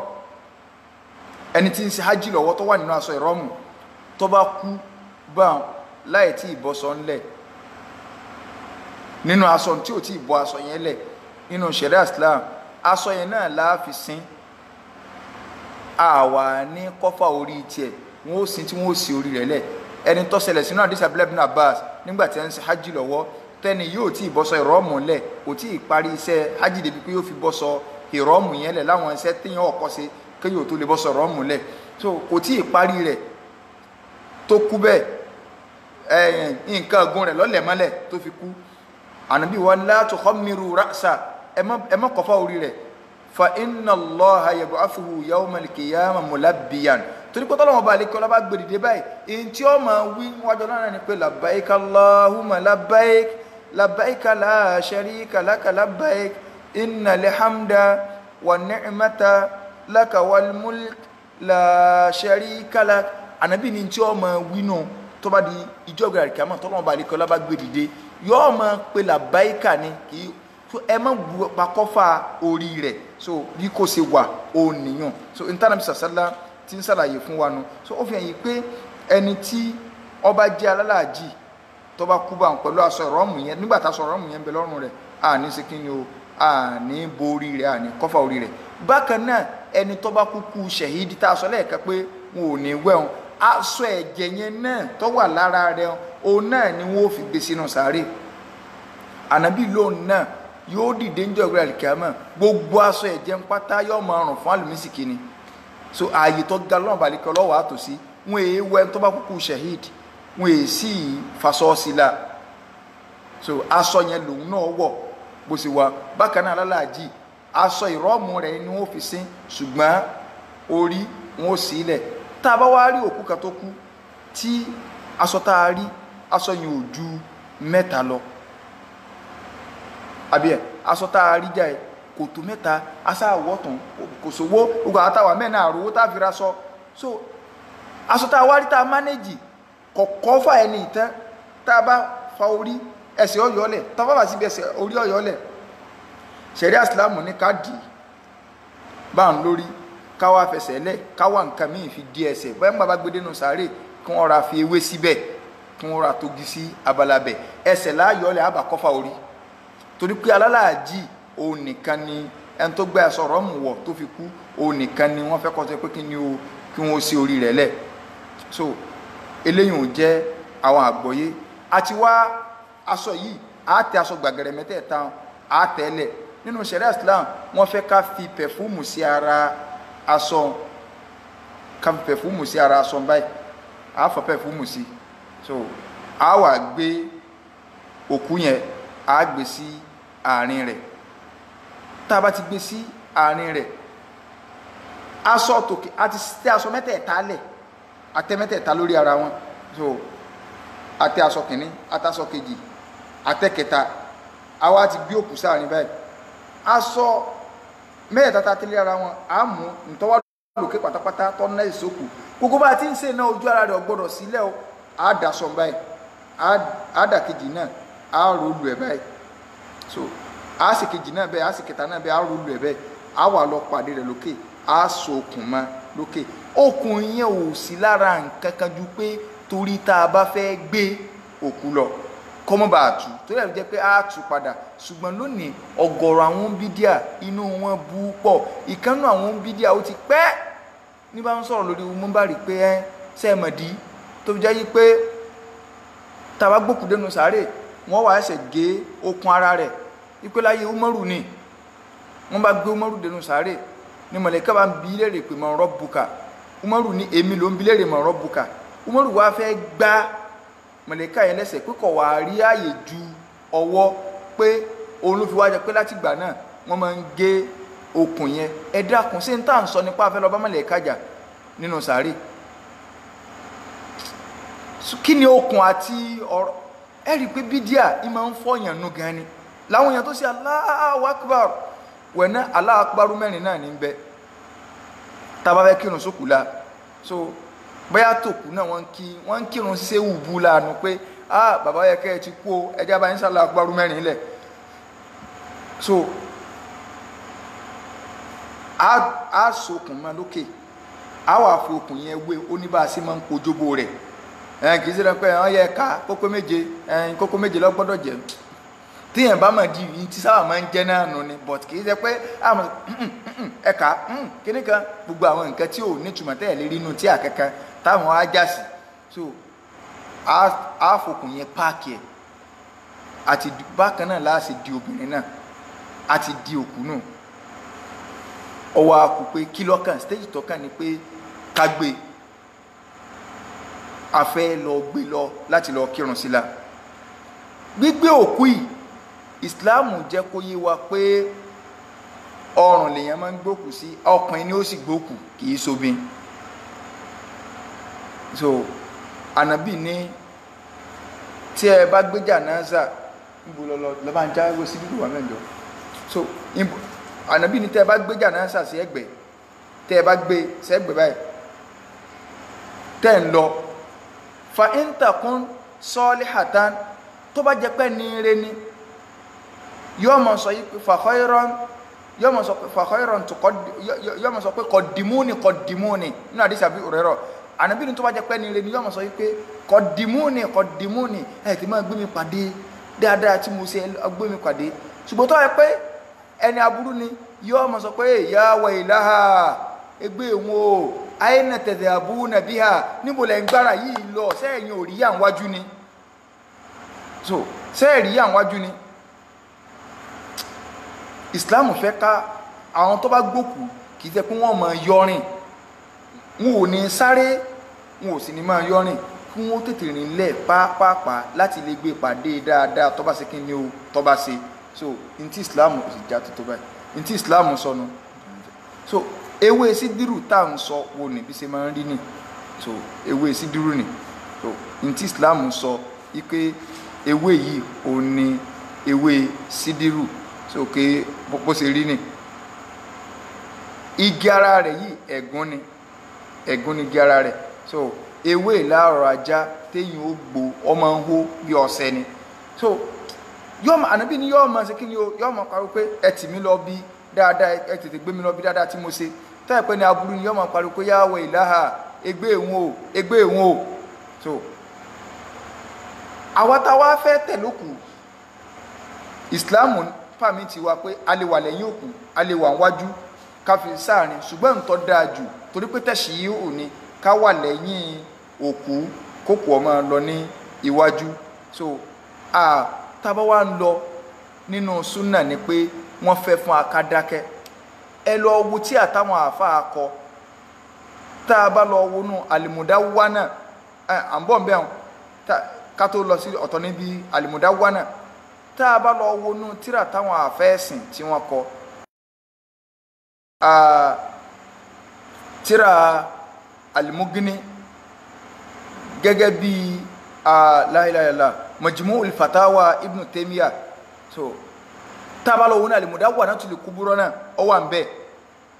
Speaker 1: ẹni tí ń ṣe hajj lọ́wọ́ tó wà nínú aṣọ ìrọ́ọ̀mù tó bá kú bá láì tí ìbọsọ ńlẹ̀ nínú aṣọ tí ò tí ìbọ aṣọ yẹn lẹ̀ nínú ṣẹ̀ríà Islam, aṣọ yẹn náà la fi sin. Àwa ní kọ́fà orí tiẹ̀, wọ́n ó sin tí wọ́n ó sin orí rẹ̀ lẹ̀. Ẹni tó ṣẹlẹ̀ sínú àdìsá Abdullah ibn Abbas nígbà tí wọ́n ń ṣe hajj lọ́wọ́, tẹ́ni yóò tí ìbọsọ ìrọ́mù lẹ̀, kò tí ì parí iṣẹ́ hajj débi pé yóò fi bọ́sọ ìrọ́mù yẹn lẹ̀ láwọn iṣẹ́ téèyàn ọkọ ṣe kéèyàn tó lè bọ́sọ ìrọ́mù lẹ̀. So kò tí ì parí rẹ̀ tó kú bẹ́ẹ̀, nǹkan ọ̀gùn rẹ̀ lọ́lẹ̀ mọ́lẹ̀ tó fi kú. Ànábì wa la tukhammiru ra'sa, ẹ má kọ́fà orí rẹ̀, fa inna Allaha yab'athuhu yawmal qiyamah mulabbiyan. Torí pé tọ́lọ́wọ́n bá àlekí ọlọ́ba gbèdìdé báyìí, èyí tí ó máa wí wájú ọlọ́run ni pé labbaik Allahumma labbaik, labbaik la sharika laka labbaik, innal hamda wa ni'mata laka wal mulk la sharika lak. Ànábì ni tí ó máa wí nù tó bá di ìjọ ìgbà àríkàmọ́ tọ́lọ́wọ́n bá àlekí ọlọ́ba gbèdìdé, yóò máa pe labbaika ni, kì í ẹ má bu pakọ́fà orí rẹ̀. So bí kò ṣe wà ó nìyàn. So intanẹ́tì sàṣálá ti ń ṣàlàyé fún wa nu. So ó fi hàn yìí pé ẹni tí ọba jẹ́ alálàájì Tó bá kú bá ń pẹ̀lú aṣọ ìrọ́mù yẹn, nígbà tá aṣọ ìrọ́mù yẹn ń bẹ lọ́rùn rẹ̀, àní sí kí ni o, àní borí rẹ̀, àní kọ́fà orí rẹ̀. Bákan náà ẹni tó bá kúkú ṣẹ̀hídì tá a sọ lẹ́ẹ̀kan pé wọn ò ní wẹ̀hún, aṣọ ẹ̀jẹ̀ yẹn náà tó wà lára rẹ̀ òun náà ni wọn ò fi gbé sínú sàárè. Ànábì lóun náà yóò dìde níjọ́ ìgbéra àlìkíyámà, gbogbo aṣọ ẹ̀jẹ̀ ń pátá yóò máa rùn fún àlùmísìkì ni. So ààyè tó ga lọ́nà balẹ̀kẹ́ ọlọ́wà àtòsí wọn èé wẹ̀ tó bá kúkú ṣẹ̀hídì, wọn èé sì fasọ́ sí la. So aṣọ yẹn lòun náà wọ̀ bó ṣe wà. Bákan náà alálàájì aṣọ ìrọ́mù rẹ̀ ni wọ́n fi sin, ṣùgbọ́n orí wọn ò sí ilẹ̀. Tá a bá wá rí òkú kan tó kú tí aṣọ tá a rí, aṣọ yẹn ò ju mẹ́ta lọ, àbí ẹ̀ aṣọ tá a rí jáde kò tó mẹ́ta, aṣọ àwọ̀tún kò sówó, gbogbo àwọn táwa mẹ́rin àròwó tá a fi ra sọ. So aṣọ tá a wá rí tá a mánéjì kọ̀kọ́ fà ẹni ìtàn, tá a bá fa orí ẹsẹ̀ ọ̀yọ́lẹ̀, tá a bá bá síbi ẹsẹ̀ orí ọ̀yọ́lẹ̀, ṣẹ̀ríà Ìsìlámù ní ká dì í bá ń lórí, ká wá fẹsẹ̀ lẹ̀, ká wá nǹkan míì fi di ẹsẹ̀. Bóyá nígbà bá gbé dénú sàárè kí wọ́n ra fi ewé síbẹ̀, kí wọ́n ra togi sí abala bẹ̀, ẹsẹ̀ láàyọ́lẹ̀ àbá kọ́fà orí. Torí pé alálàájì òun nìkan ni ẹni tó gbé aṣọ rọ́ọ̀mù wọ̀ tó fi kú, òun nìkan ni wọ́n fẹ́ kọ́ sọ pé kí ni o, kí wọ́n sí orí rẹ̀ lẹ̀. So eléyìí ò jẹ́ àwọn àgbọ́yé. Àti wá aṣọ yìí, á tẹ aṣọ gbàgẹ̀rẹ̀ mẹ́tẹ̀ẹ̀ta, á tẹ́lẹ̀. Nínú ṣẹ̀ríà Islam wọ́n fẹ́ ká fi pẹ̀fúmù sí ara aṣọ, ká fi pẹ̀fúmù sí ara aṣọ báyìí, á fọ pẹ̀fúmù sí. So á wà gbé òkú yẹn, á gbé sí àárín rẹ̀. Tá a bá ti gbé sí àárín rẹ̀, aṣọ tòkè a ti tẹ aṣọ mẹ́tẹ̀ẹ̀ta lẹ̀, a tẹ mẹ́tẹ̀ẹ̀ta lórí ara wọn. So a tẹ aṣọ kìíní, a tẹ aṣọ kejì, a tẹ kẹta, àwa ti gbé òkú sáàrin báyìí. Aṣọ mẹ́tẹ̀ẹ̀ta tá a tẹ́lẹ̀ ara wọn, a mú ntọ́wá lòkè pátápátá tọ́ ná ìsókù. Gbogbo bá a ti ń ṣe náà ojú ara rẹ̀ ò gbọ́dọ̀ sílẹ̀ o. A dà sọ báyìí, a dà kejì náà, a rò lù ẹ̀ báyìí. So a sì kejì náà bẹ́ẹ̀, a sì kẹta náà bẹ́ẹ̀, a rò lù ẹ̀ bẹ́ẹ̀. A wà lọ pàdé rẹ̀ lókè, a so okùn mọ́ lókè. Okùn yẹn ò sí lára nǹkan kan ju pé torí tá a bá fẹ́ gbé òkú lọ kọ́mọ́ bá a tú, torí ẹ̀ jẹ́ pé a tú padà. Ṣùgbọ́n lónìí ọ̀gọ̀rọ̀ àwọn bídíà inú wọn bú pọ̀. Ìkànnù àwọn bídíà ó ti pẹ́ ní bá ń sọ̀rọ̀ lórí múmbàrí pé ẹ sẹ́ẹ̀mọ̀dí tó fi jẹ́ yí pé tá a bá gbókùú dénú sàárè wọ́n wá ẹsẹ̀ gé okùn ara rẹ̀. Ipe láyé Umaru ni wọ́n bá gbé Umaru dénú sàárè ní mọ̀lẹ́kà bá ń bi léèrè pé man rabbuka. Umaru ní èmi ló ń bi léèrè man rabbuka. Umaru wá fẹ́ gbá mọ̀lẹ́kà yẹn lẹ́sẹ̀ pé kò wá rí ààyè ju ọwọ́, pé òun ló fi wá jẹ pé láti ìgbà náà wọ́n máa ń gé okùn yẹn. Ẹ dákun, ṣé n tá à ń sọ nípa afẹ́ lọ bá mọ̀lẹ́kà jà nínú sàárè? Kí ni okùn àti ọ̀rọ̀? Ẹ rí i pé bídíà ì máa ń fọyàn nù gan ni. Láwọn èèyàn tó ṣe Allahu Akbar wẹ̀ná, Allahu Akbar mẹ́rin náà ní bẹ tá a bá fẹ́ kírun sókù la. So bóyá tòkù náà wọ́n ń kírun ṣe wùbú lánàá pé ah bàbá yẹ kẹ́ ẹ ti kú o, ẹjẹ́ bá ń ṣe Allahu Akbar mẹ́rin lẹ̀. So a sokùn mọ́ lókè, a wà fi okùn yẹn wé, ó ní bá a ṣe máa ń kojóbo rẹ̀. Kì í ṣe pé ẹ̀ yẹ ká kókó méje, kókó méje ló gbọ́dọ̀ jẹ́. Tíyẹn bá mọ̀ di yìí tí sábà máa ń jẹ́ náà nù ni, but kì í ṣe pé àmọ́ ẹ̀ka kíní kan gbogbo àwọn nǹkan tí ò nítumọ̀ tẹ́ẹ̀ lè rí inú tí àkẹ́kẹ́ táwọn á já sí. So a fokùn yẹn páàkì ẹ̀. Àti bákan náà láti di obìnrin náà, àti di òkú náà. Ọwọ́ a kò pé kí lọ́kàn stage tọ́kàn ni pé ká gbé, a fẹ́ lọ gbé lọ láti lọ kírun sí la. Gbígbé òkú yìí, Ìsìláàmù jẹ́ kó yé wa pé ọrùn lèèyàn máa ń gbókù sí, ọkùnrin ni ó sì gbókù, kì í sobin. So Ànábì ní tí ẹ bá gbé jànáza, níbo lọ lọ bá ń já ewé sí bíbí wà mẹ́jọ. So Ànábì ní tẹ́ ẹ bá gbé jànáza sí ẹ̀gbẹ́, tẹ́ ẹ bá gbé sẹ́gbẹ́ báyìí, tẹ́ ẹ ń lọ, fa intakun salihatan, tó bá jẹ́ pé ní ire ni, yóò mọ̀ sọ yí pé fa khayran, yóò mọ̀ sọ pé fa khayran tó kọ́, yóò mọ̀ sọ pé qaddimuni qaddimuni nínú àdìsí àbí òrẹ́rọ̀. Ànábì ní tó bá jẹ́ pé ní ire ni yóò máa sọ wípé kọ̀dìmúnì kọ̀dìmúnì, ẹ̀ ti máa gbé mi pàdé dáadáa tí mo ṣe, gbé mi pàdé. Ṣùgbọ́n tó yẹ pé ẹni aburú ni yóò máa sọ pé ya waylaha, ẹgbẹ́ òun o, aina tadhabuna biha, níbo lẹ́ ń gbára yìí lọ, sẹ́yìn ò rí yà ń wájú ni? So sẹ́ẹ̀rí yà ń wájú ni? Islam fẹ́ ká àwọn tó bá gbókù kì í jẹ́ pé wọ́n máa yọrin, wọn ò ní sáré, wọn ò sì ní máa yọrin, kí wọ́n tètè rìn lẹ̀ pápápá láti lè gbé pàdé dáadáa tó bá ṣe kí ni o tó bá ṣe. So n tí Islam kò sì já tó tó báyìí, n tí Islam sọnù. So ewé sídìrú tá à ń sọ wo ni bí ṣe máa ń rí ni. So ewé sídìrú ni. So n tí Islam sọ ike ewé yìí ò ní ewé sídìrú. So ké bó ṣe rí ni. Igi ara rẹ̀ yìí ẹ̀gún ni, ẹ̀gún ni igi ara rẹ̀. So ewé láàrọ̀ ajá téyìn ó gbó ọmọ ń hó bí ọṣẹ ni. So yóò máa, Ànábì ni yóò máa ṣe kí ni o, yóò máa pariwo pé ẹ tì mí lọ bí dáadáa, ẹ tètè gbé mi lọ bí dáadáa tí mo ṣe. Táyà pé ní aburú ni yóò máa pariwo pé ya waylaha, ẹgbẹ́ òun o, ẹgbẹ́ òun o. So àwa tá wá fẹ́ tẹ̀lé òkú, Ìsìláàmù fàmí ti wá pé a lè wà lẹ́yìn òkú, a lè wà níwájú, ká fi sáàrin, ṣùgbọ́n ntọ́ dáa jù torí pé tẹ̀sí yìí ò ní ká wà lẹ́yìn òkú kókò ọmọ lọ ní iwájú. So a tábà wá ń lọ nínú súnà ni pé wọ́n fẹ́ fún akádákẹ́. Ẹ lọ wo tí àtàwọn àáfàá kọ, tá a bá lọ wọnú àlìmùdáwánà, à ń bọ̀ ń bẹ̀ wọn ká tó lọ sí ọ̀tọ̀ níbi àlìmùdáwánà. Tá a bá lọ wọnú tíra táwọn àfẹ́sìn tí wọ́n kọ, tíra Al-Mughni gẹ́gẹ́ bí la ilaha illallah Majmu'ul Fatawa Ibn Taymiyyah. So tá a bá lọ wọnú Al-Mudawwanatul Kubra náà ó wà ń bẹ̀,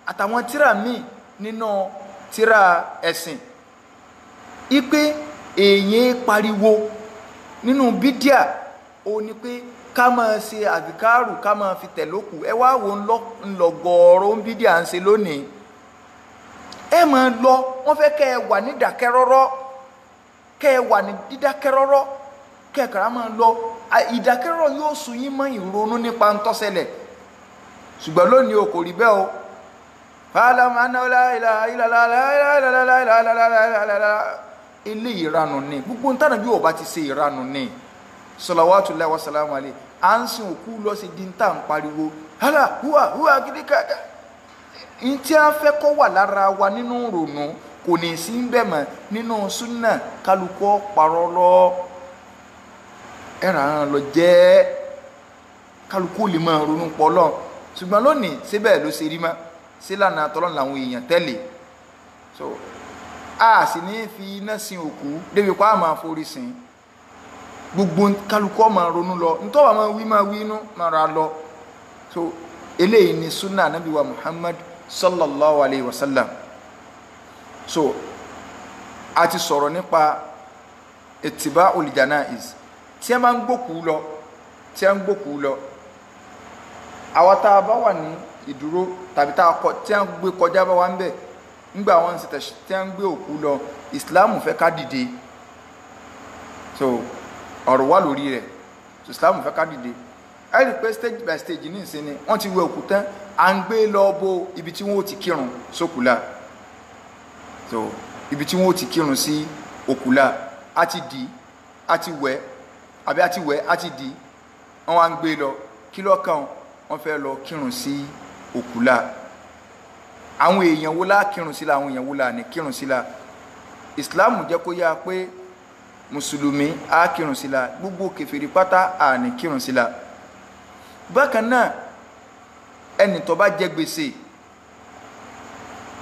Speaker 1: àtàwọn tíra míì nínú tíra ẹ̀sìn, ipe èyí pariwo nínú bídíà ó ní pé ká máa ṣe àdìkárù, ká máa fi tẹ̀lókù. Ẹ wá wo ńlọgọ̀ọ́rọ̀ ń bídíà ń ṣe lónìí. Ẹ máa lọ, wọ́n fẹ́ kẹ́ ẹ wà ní ìdákẹ́rọ́rọ́, kẹ́ ẹ wà ní dídákẹ́rọ́rọ́, kẹ́ ẹ kàrá máa lọ. Ìdákẹ́rọ́rọ́ yóò sún yín mọ́ ìrònú nípa ń tó ṣẹlẹ̀. Ṣùgbọ́n lónìí o kò rí bẹ́ẹ̀ o. Ilé ìranù ni gbogbo ń tànà bí o bá ti ṣe ìranù ni. Salawatullahi wa salamu alayhi. À ń sin òkú lọ sí di tá à ń pariwo hálà húwà húwà gidi kàkà. N tí a fẹ́ kọ́ wà lára wa nínú rònú kò ní sí ń bẹ̀ mọ́ nínú súnà. Kálukọ́ parọ́ lọ ẹ̀rọ àwọn lọ jẹ́ kálukú lè máa ronú pọ̀ lọ. Ṣùgbọ́n lónìí síbẹ̀ ló ṣe rí mọ́, sílànà tọ́lọ́ làwọn èèyàn tẹ́lẹ̀. So a sì ní fi iná sin òkú débi pa á máa forí sin. Gbogbo kálukú máa ronú lọ, ntọ́wà máa wí inú máa ra lọ. So eléyìí ni sunna anabi wa Muhammad sallallahu alayhi wa sallam. So a ti sọ̀rọ̀ nípa ittiba'ul janaiz tí a máa ń gbókùú lọ, tí a ń gbókùú lọ. Àwa tá a bá wà ní ìdúró tàbí tá a kọ tí a ń gbé kọjá bá wa ń bẹ̀ ńgbà wọn sì tẹ̀sí tí a ń gbé òkú lọ, Ìsìláàmù fẹ́ ká dìde. So ọ̀rọ̀ wà lórí rẹ̀. So Ìsìláàmù fẹ́ ká dìde. Ẹ rí i pé stage by stage ní ìsinmi wọ́n ti wẹ òkú tán, à ń gbé lọ bo ibi tí wọ́n ó ti kírun sókùlà. So ibi tí wọ́n ó ti kírun sí òkúlà, a ti dì, a ti wẹ̀, àbí a ti wẹ̀, a ti dì, wọ́n wá ń gbé lọ. Kí lọ́kàn wọ́n fẹ́ lọ kírun sí òkúlà. Àwọn èèyàn wo la kírun sí la, àwọn èèyàn wo la ní kírun sí la? Ìsìláàmù jẹ́ kó yá pé mùsùlùmí á kírun sí la, gbogbo kèfèrí pátá á ní kírun sí la. Bákan náà ẹni tó bá jẹ gbèsè,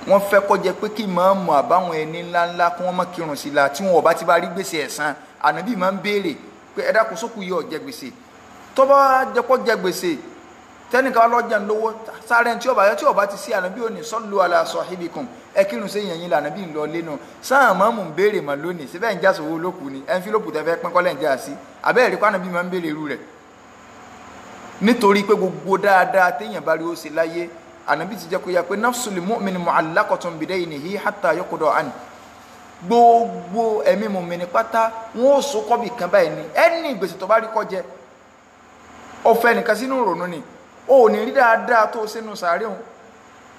Speaker 1: wọ́n fẹ́ kó jẹ́ pé kí ìmáàmù àbáwọn ẹni ńláńlá kí wọ́n má kírun sí la tí wọn ò bá ti bá rí gbèsè ẹ̀san. Ànábì máa ń béèrè pé ẹ dákun sókù yìí ó jẹ gbèsè. Tó bá jẹ́ kó jẹ gbèsè, tẹ́nìkan lọ́jà ń lówó sáré tí ọba tí ọba ti sí, Ànábì òní sallu ala sahibikum, ẹ kírun sí yẹn yín la Ànábì ń lọ lẹ́nu. Sáà máàmù ń béèrè mà lónìí síbẹ̀ ń já sòwò olókùú ni ẹnfílòpù tẹ́ fẹ́ pín kọ́lẹ̀ ń já sí abẹ́rẹ́ kó Ànábì máa ń béèrè irú rẹ̀. Nítorí pé gbogbo dáadáa téèyàn bá rí ó ṣe láyé, Ànábì ti jẹ́ kó yá pé nafsul mu'min mu'allaqatun bidaynihi hatta yuqda anhu. Gbogbo ẹ̀mí mùmínì pátá wọn ò so kọ́bì kan báyìí ni. Ẹni gbèsè tó bá rí kó jẹ, ọ̀fẹ́ nìkan sínú ìrònú ni. O ò ní rí dáadáa tó sínú sàárè òun,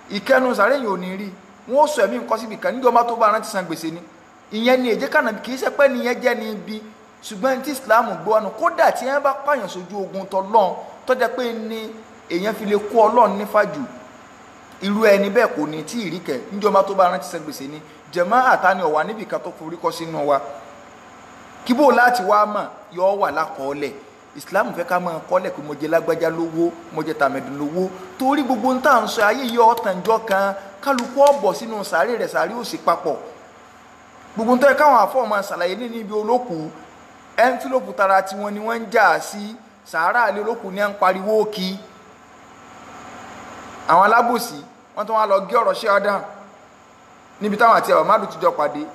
Speaker 1: ìkẹnu sàárè yìí ò ní rí. Wọn ò sọ ẹ̀mí nǹkan síbi kan níjọba tó bá rántí san gbèsè ni. Ìyẹn ni èjé kànáà kì í ṣe pé nìyẹn jẹ́ ní ibi, ṣùgbọ́n tí Islam gbọ́ ọ̀nà kódà tí wọ́n bá pààyàn sójú ogun tọ́lọ́n tọ́jà pé ní èèyàn fi lè kó Ọlọ́run nífàjù, irú ẹni bẹ́ẹ̀ kò ní tí ì rí kẹ̀ níjọba tó bá rántí san gbèsè ni. Jẹ̀mọ́ àtàní ọ̀wà níbì kan tó forí kọ́ sínú wa, kí bó láti wá mọ̀ yọ wà lákọọ́lẹ̀. Islam fẹ́ ká máa kọ́lẹ̀ pé mo jẹ lágbájá lówó, mo jẹ tàmẹ̀dùn lówó, torí gbogbo ń tà ń sọ ayé yọ ọ̀tànjọ́ kan, kálukú ọ̀bọ̀ sínú sàárè rẹ̀, sàárè ò sì papọ̀. Gbogbo ń tọ́ ẹ káwọn àfọ́ máa ṣàlàyé ní níbi olókùú, ẹnfílòpù tara tiwọn ni wọ́n ń jà sí, sàárà àlè olókùú ni à ń pariwo kí. Àwọn alábòsí wọ́n tún wá lọ gé ọ̀rọ̀ ṣé Adam níbi táwọn àti Amadu ti jọ pàdé.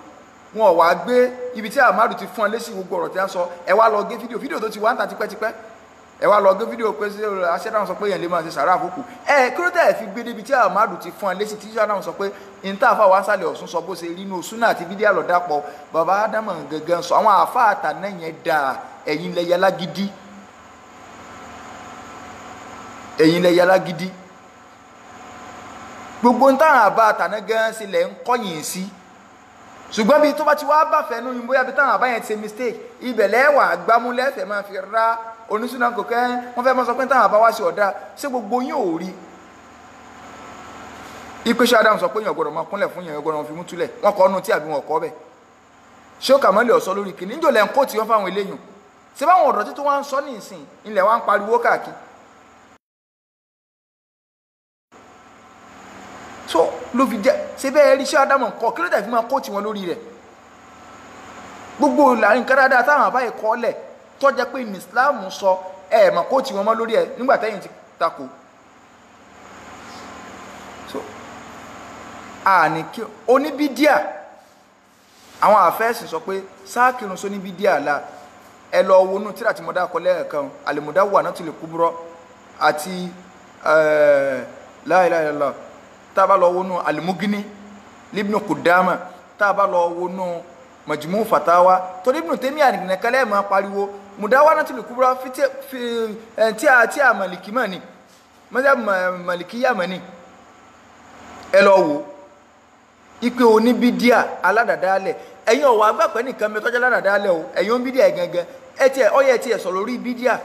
Speaker 1: Wọn ò wá gbé ibi tí Amadu ti fún ọ lésì gbogbo ọ̀rọ̀ tí a sọ. Ẹ wá lọ gé fídíò, fídíò tó ti wá ń ta tipẹ́tipẹ́. Ẹ wá lọ gé fídíò pé aṣẹ́dáhùn sọ pé èèyàn lè máa ṣe sàárà àfókù. Ẹ kí ló tẹ̀ fi gbé débi tí Amadu ti fún ọ lésì tí aṣẹ́dáhùn sọ pé níta àfa wa sálẹ̀ Ọ̀ṣun sọ bó ṣe rí inú súnà àti fídíò àlọ́dàpọ̀. Bàbá Ádámù gangan sọ àwọn àfa àtàná yẹn dà, ẹ̀yin lẹ yẹ lágídí, ẹ̀yin lẹ yẹ lágídí. Gbogbo ń táwọn àbá àtàná gan sílẹ̀ ń kọ́yìn sí, ṣùgbọ́n bí tó bá ti wá bá fẹ́nu yín bóyá bí táwọn àbá yẹn ti ṣe mistake, ibẹ̀ lẹ́wà gbámúlẹ́fẹ̀ẹ́ máa fi ra oníṣúná kò kẹ́. Wọ́n fẹ́ máa sọ pé táwọn àbá wá sí ọ̀dà, ṣé gbogbo yín ò rí ipe ṣé Adam sọ pé èèyàn gbọ́dọ̀ máa kúnlẹ̀ fún èèyàn gbọ́dọ̀ fi mú túlẹ̀? Wọ́n kọ́ ọ́nù tí àbí wọn kọ́ bẹ̀. Ṣé ó kà mọ́lẹ̀ ọ̀sọ́ lórí kìíní níjò lẹ́ ń kó tí wọ́n fáwọn eléyìn? Ṣé báwọn ọ̀dọ́ títún wá ń sọ ní ìsìn ilẹ̀ wa ń pariwo káàkiri? So ló fi jẹ́ ṣé bẹ́ẹ̀ rí ṣé Adam kọ́ kí ló dẹ̀ fi máa kó tiwọn lórí rẹ̀? Gbogbo ìlànà nǹkan dáadáa táwọn àbáyé kọ́ lẹ̀ tọ́jà pé ní Islam sọ ẹ̀ mọ̀ kó tiwọn mọ́ lórí ẹ̀ nígbà tẹ́yìn ti takò. So àní kí oníbídíà, àwọn àfẹ́sìn sọ pé sáàkìrún sóníbídíà la. Ẹ lọ wọnú tíra tí mo dá kọ lẹ́ẹ̀kan, Al-Mudawwanatul Kubra àti la ilaha illallah. Tá a bá lọ wọnú Al-Mughni Ibn Qudama, tá a bá lọ wọnú Majmu' Fatawa, torí Ibn Taymiyyah nìkan lẹ́ẹ̀ máa pariwo Mudawwanatul Kubra tí a Màlìkí mọ̀ ni, mọ́sá Màlìkíyà mọ̀ ni. Ẹ lọ wò ipe oníbídíà aládàdálẹ̀, ẹ̀yin ọ̀wọ́ agbápẹ́ nìkan mi tọ́jú aládàdálẹ̀ o, ẹ̀yin oníbídíà gangan ẹ tiẹ̀ ọyẹ tiẹ̀ sọ̀rọ̀ lórí bídíà.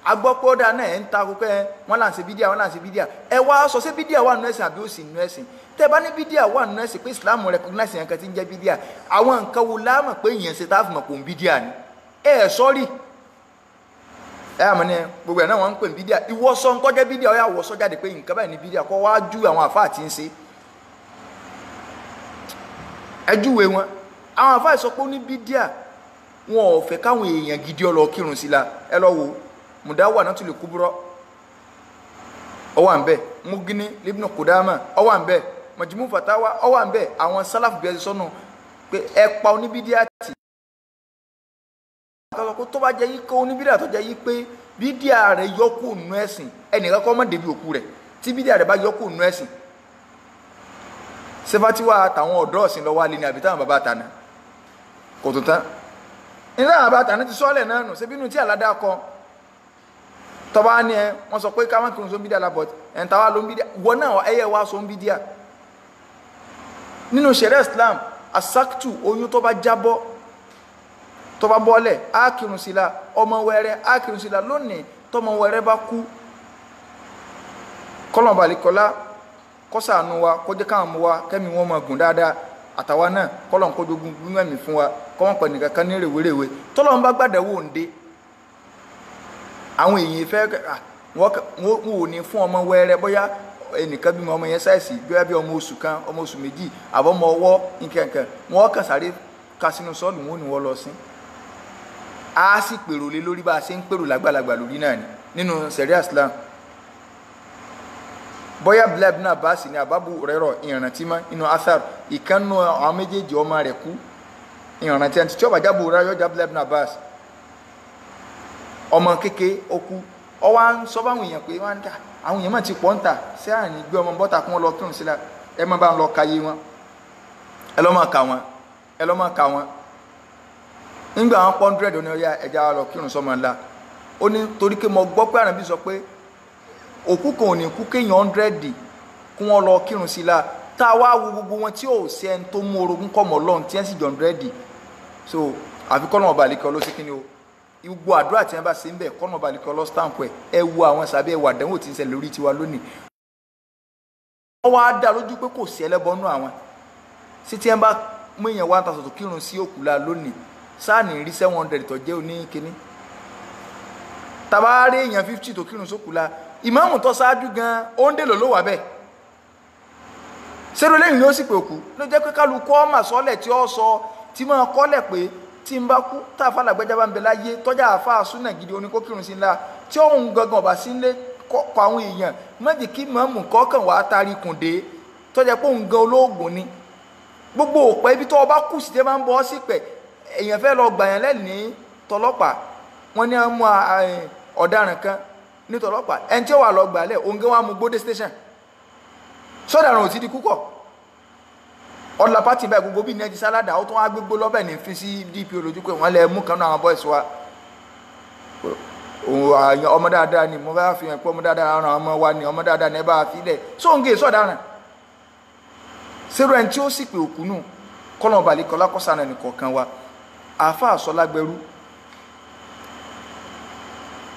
Speaker 1: Agbọ́pọ̀ ọ̀dà náà ẹ̀ ń ta kókó ẹ, wọ́n là ń ṣe bídíà, wọ́n là ń ṣe bídíà. Ẹ wá sọ ṣé bídíà wà nínú ẹ̀sìn àbí ó sì nínú ẹ̀sìn? Tẹ́ bá ní bídíà wà nínú ẹ̀sìn pé Islam recognize yẹn kan ti ń jẹ́ bídíà, àwọn nǹkan wo la mọ̀ pé ìyẹn ṣe tá a fi mọ̀ pé òun bídíà ni? Ẹ sọ́rí ẹ àmọ́ ni gbogbo ẹ̀ náà wọ́n ń pè ní bídíà. Ìwọ sọ ń tọ́jẹ́ bídíà, ọ̀yà wọ sọ jáde pé nǹkan báyìí ní bídíà, kọ́ wá ju àwọn àfáà tí ń ṣe. Ẹ júwe wọn. Àwọn àfáà sọ pé ó ní bídíà, wọn ò fẹ́ káwọn èèyàn gidi ó lọ kírun sí la. Ẹ lọ wò Mudawwanatul Kubra ó wà ńbẹ̀, Mughni Ibn Qudama ó wà ńbẹ̀, Majmu' Fatawa ó wà ńbẹ̀. Àwọn sálàfù bí ẹ ti sọnù pé ẹ pa oníbídíà tì. Tó bá jẹ́ yí kó oníbídíà tó jẹ́ yí pé bídíà rẹ̀ yọkù nù ẹ̀sìn, ẹnìkan kọ́ mọ́ débi òkú rẹ̀ tí bídíà rẹ̀ bá yọkù nù ẹ̀sìn. Sefatiwa àtàwọn ọ̀dọ́ ọ̀sìn lọ́wọ́ alẹ́ ni àbí táwọn bàbá àtàná kò tó tán. Nígbà àwọn bàbá àtàná ti sọ́ọ̀lẹ̀ náà nù, ṣebí inú tí àládá kọ tọba ni ẹ wọ́n sọ pé káwọn kìrìsọ ń bídíà labọ̀ ẹ̀ ń tàwa ló ń bídíà, wọ́n náà ẹyẹ wa sọ ń bídíà. Nínú ṣẹ̀ríà Islam, asaktu oyún tó bá jábọ́ tó bá bọ́lẹ̀ á kírun sí la, ọmọ wẹrẹ á kírun sí la. Lónìí tọmọ wẹrẹ bá kú, kọlọ̀bà àlekọ́lá kọ́sàánú wa, kó jẹ́ káwọn mú wa kẹ́mi wọn máa gùn dáadáa, àtàwa náà kọ́lọ̀ ń kó jogun gbúnú ẹ̀mí fún wa, kọ́mọ̀ pẹ̀ nìkan kan ní rèwerèwe. Tọ́lọ́ ń bá gbàdẹ̀wò ń dé, àwọn èèyàn fẹ́ wọn ò ní fún ọmọ wẹrẹ, bóyá ẹnìkan bímọ ọmọ yẹn ṣáìsì, bóyá bí ọmọ oṣù kan, ọmọ oṣù méjì, àbọ̀mọ ọwọ́ nkankan, wọn kàn sáré ka sínú sọ́ọ̀lù, wọn ò ní wọ́n lọ sí. A sì pèrò lé lórí bá a ṣe ń pèrò lágbàlagbà lórí náà ni nínú sẹ̀ríà Islam. Bóyá Abdullahi ibn Abbas ni àbábù rẹ̀rọ̀ ìrántí mọ́ inú athar, ìkànnù àwọn méjèèjì ọmọ rẹ̀ kú ìrántí ẹni tí ó bá jábù rẹ̀ yọjà Abdullahi ibn Abbas, ọmọ kéke ó kú. Ọ wá ń sọ fáwọn èèyàn pé wọ́n ń ta àwọn èèyàn mà ti pọ̀ ń tà, ṣé àní gbé ọmọ bọ́ta kún wọn lọ kírun síla, ẹ má bá ń lọ ka yé wọn, ẹ lọ́ máa kà wọn. Ẹ lọ́ máa ka wọn. Nígbà wọn pọ́n 100 ní ọ̀yá ẹja lọ kírun sọ́mọ ńlá. Ó ní torí pé mo gbọ́ pé Ànábì sọ pé òkú kan ò ní kú kéèyàn 100 kí wọ́n lọ kírun sí la. Tá a wá wo gbogbo wọn tí ò sí ẹni tó mú orogún kọ́ mọ́ lọ́run tí ẹ̀ sì jọ 100. So àfi kọ́nà ọba àlekọ́ ló sí kí ni o. Gbogbo àdúrà tí wọ́n bá ṣe ń bẹ̀ kọ́nà ọba àlekọ́ lọ stamp ẹ̀. Ẹ wo àwọn sàbẹ̀ ẹwà àdánwò tí ń ṣẹlẹ̀ lórí tiwa lónìí. Wọ́n wá dá lójú pé kò sí ẹlẹ́bọ nú àwọn. Sí tí wọ́n bá mú èèyàn 1000 tó kírun sí òkú la lónìí, sáà ní rí 700 tó jẹ́ oní kínní. Tàbá rí èèyàn 50 tó kírun sókú la, ìmáàmù tó ṣáájú gan ó ń dèlò ló wà bẹ́ẹ̀. Ṣerú lẹ́yìn ni ó sì pé òkú ló jẹ́ pé kálukú ọmọ sọ́lẹ̀ tí ó sọ tí máa kọ́lẹ̀ pé tí n bá kú tá a fa làgbẹ́jà bá ń bẹ láyé tọ́jà àfa súnà gidi oníkó kírun sí ńlá tí òun gangan ọba sí ńlé kọ àwọn èèyàn méjì kí mọ̀ọ́mù kọ́kàn wàá tarí kùndé tọ́jà pé òun gan olóògùn ni. Gbogbo òpẹ́ ibi tó ọba kù sí tẹ́ máa ń bọ́ sí pẹ̀ èèyàn fẹ́ lọ gbàyàn lẹ́nìí tọlọ́pàá wọ́n ní mú ọ̀daràn kan ní tọlọ́pàá ẹni tí ó wà lọ gbà lẹ̀ òun gan wà mú gbódé station sọ́daràn ò ti di kúkọ̀ ọ̀la pátì báyìí gbogbo bíi nẹ́ẹ̀tì sáládà ó tún wá gbégbó lọ́bẹ̀ ní fi sí DPO lójú pé wọ́n lẹ mú kan náà àwọn boys wa ọmọ dáadáa ni mo bá fi hàn pé ọmọ dáadáa ràn ọmọ wa ni ọmọ dáadáa ni ẹ bá fi lẹ̀ sóńgè sọ̀daràn sẹ́rù ẹni tí ó sì pé òkú nù kọ́nà balẹ̀ kọ́lá kọ́sánà nìkọ̀ọ̀kan wa. Àáfà Sọlágbẹrú